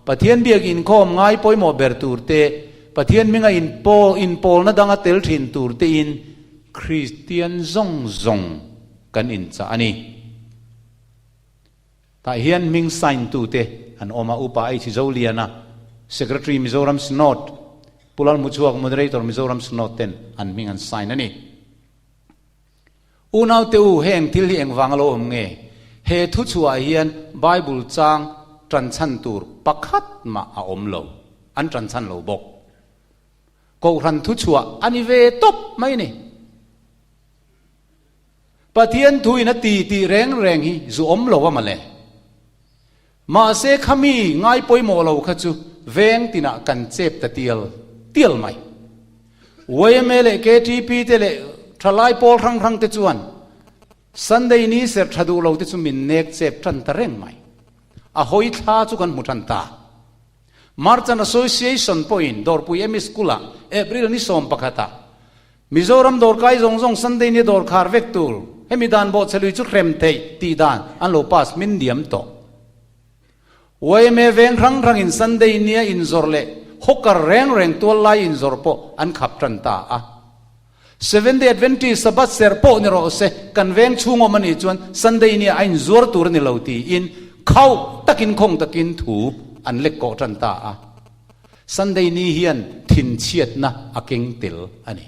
A: Pathian biak inkhawm ngai pawimawh ber tur te, Pathian hminga inpawl inpawlna danga tel thin tur tein Kristian zawng zawng kan inchah a ni. Tah hian hming sign tute an awm a, Upa H Zoliana, Secretary Mizoram Synod, Pu Lalhmuchhuak Moderator Mizoram Synod ten an hming an sign a ni. Unaute u, heng thil hi engvang a lo awm nge? He thu chhuah hian Bible chang ṭanchhan tur pakhat mah a awm lo. An ṭanchhan lo bawk. Kohhran thu chhuah a ni ve tawp mai ni. Pathian thuin a ti tih reng reng hi zu awm lo a mawle. Mahse khami ngai pawimawh lo kha chu veng tinah kan chep ta tial tial mai. Yma leh KTP te leh thalai pawl hrang hrang te chuan Sunday ni serh tha duh lo te chu min nek chep tan ta reng mai. A hawi thla chu kan hmu tan ta. Merchant Association pawhin Dawrpui Emi School-ah April ni 11ah Mizoram dawrkai zawng zawng Sunday nia dawr khar vek tur hemi dan bawhchhe lui chu hrem theih tih dan an lo pass min diam tawh. Yma veng hrang hrangin Sunday nia inzawrh leh hawker reng reng tual lai inzawrh pawh an khap tan ta a. Seventh Day Adventist Sabbath serh pawh ni rawh se, kan veng chhung awm a nih chuan Sunday nia a inzuar tur a ni lo tiin khauh takin khawng takin thu an lek kawh tan ta a. Sunday ni hian thinchhiatna a keng tel a ni.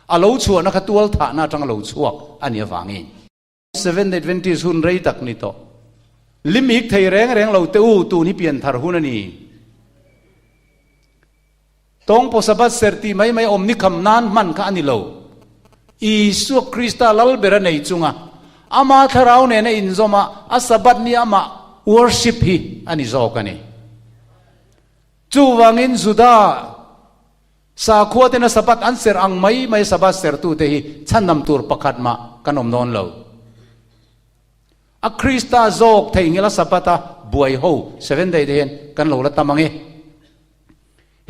A: A lo chhuahna kha tual thahna atanga lo chhuak a nih avangin. Seventh Adventist hun rei tak ni tawh. Limik thei reng reng lo te u, tun hi pianthar hun a ni. Tawngpaw Sabbath serh tih mai mai awm ni kham nan hman kha a ni lo. Isua Krista lal ber a nei chunga ama thlarau nena inzawm a, a Sabbath ni amah worship hi a ni zawk a ni. Chuvangin Juda sakhua tena Sabbath an serh ang mai mai Sabbath serhtute hi chhandam tur pakhat mah kan awm dawn lo. A Krista zawk theihnghilh a Sabbath a buai ho Seventh Day te hian kan lo la tam ang e.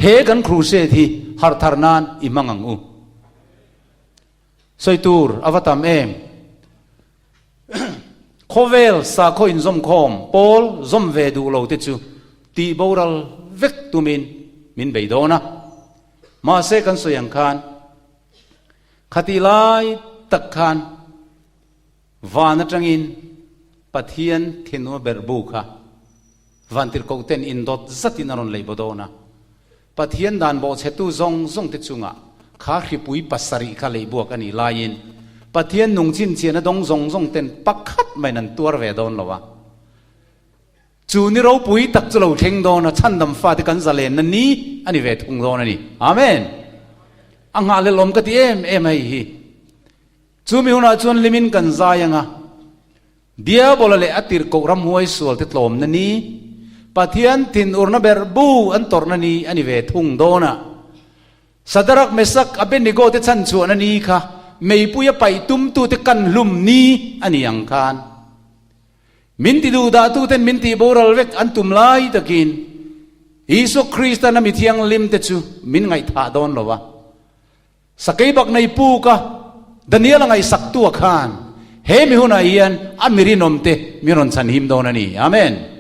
A: He kan crusade hi harh thar nan i hmang ang u. Sawi tur a va tam em? Khawvel sakhaw inzawmkhawm pawl zawm ve duh lo te chu tih boral vek tumin min bei dawn a. Mahse kan sawi ang khan khatih lai tak khan van atangin Pathian thinua berhbu kha vantirhkoh ten indawt zatin a rawn lei baw dawn a. Pathian dan bawhchhetu zawng zawng te chungah kha hripui pasarih kha lei buak a nih laiin Pathian nung chhinchhiahna dawng zawng zawng ten pakhat maiin an tuar ve dawn lo a. Chu ni ropui tak chu lo thleng dawn a, chhandam fate kan zalenna ni a ni ve thung dawn a ni. Amen! A nghahhlelawm ka ti em em hei hi. Chumi hunah chuan limin kan zai ang a. Diabola leh a tirhkoh ramhuai sualte tlawmna ni, Pathian thinurna ber bu an tawrhna ni a ni ve thung dawn a. Sadarak, Mesak, Abednego te chhanchhuahna ni kha meipuia paih tumtute kan hlum ni a ni ang khan. Min ti duhdahtuten min tih boral vek an tum lai takin Isua Kristan a mi thianghlimte chu min ngaihthah dawn lo a. Sakei bak nei puk a, Daniel a ngaihsak tu a khan he mi hunah hian a mi rinawm te min rawn chhan him dawn a ni. Amen.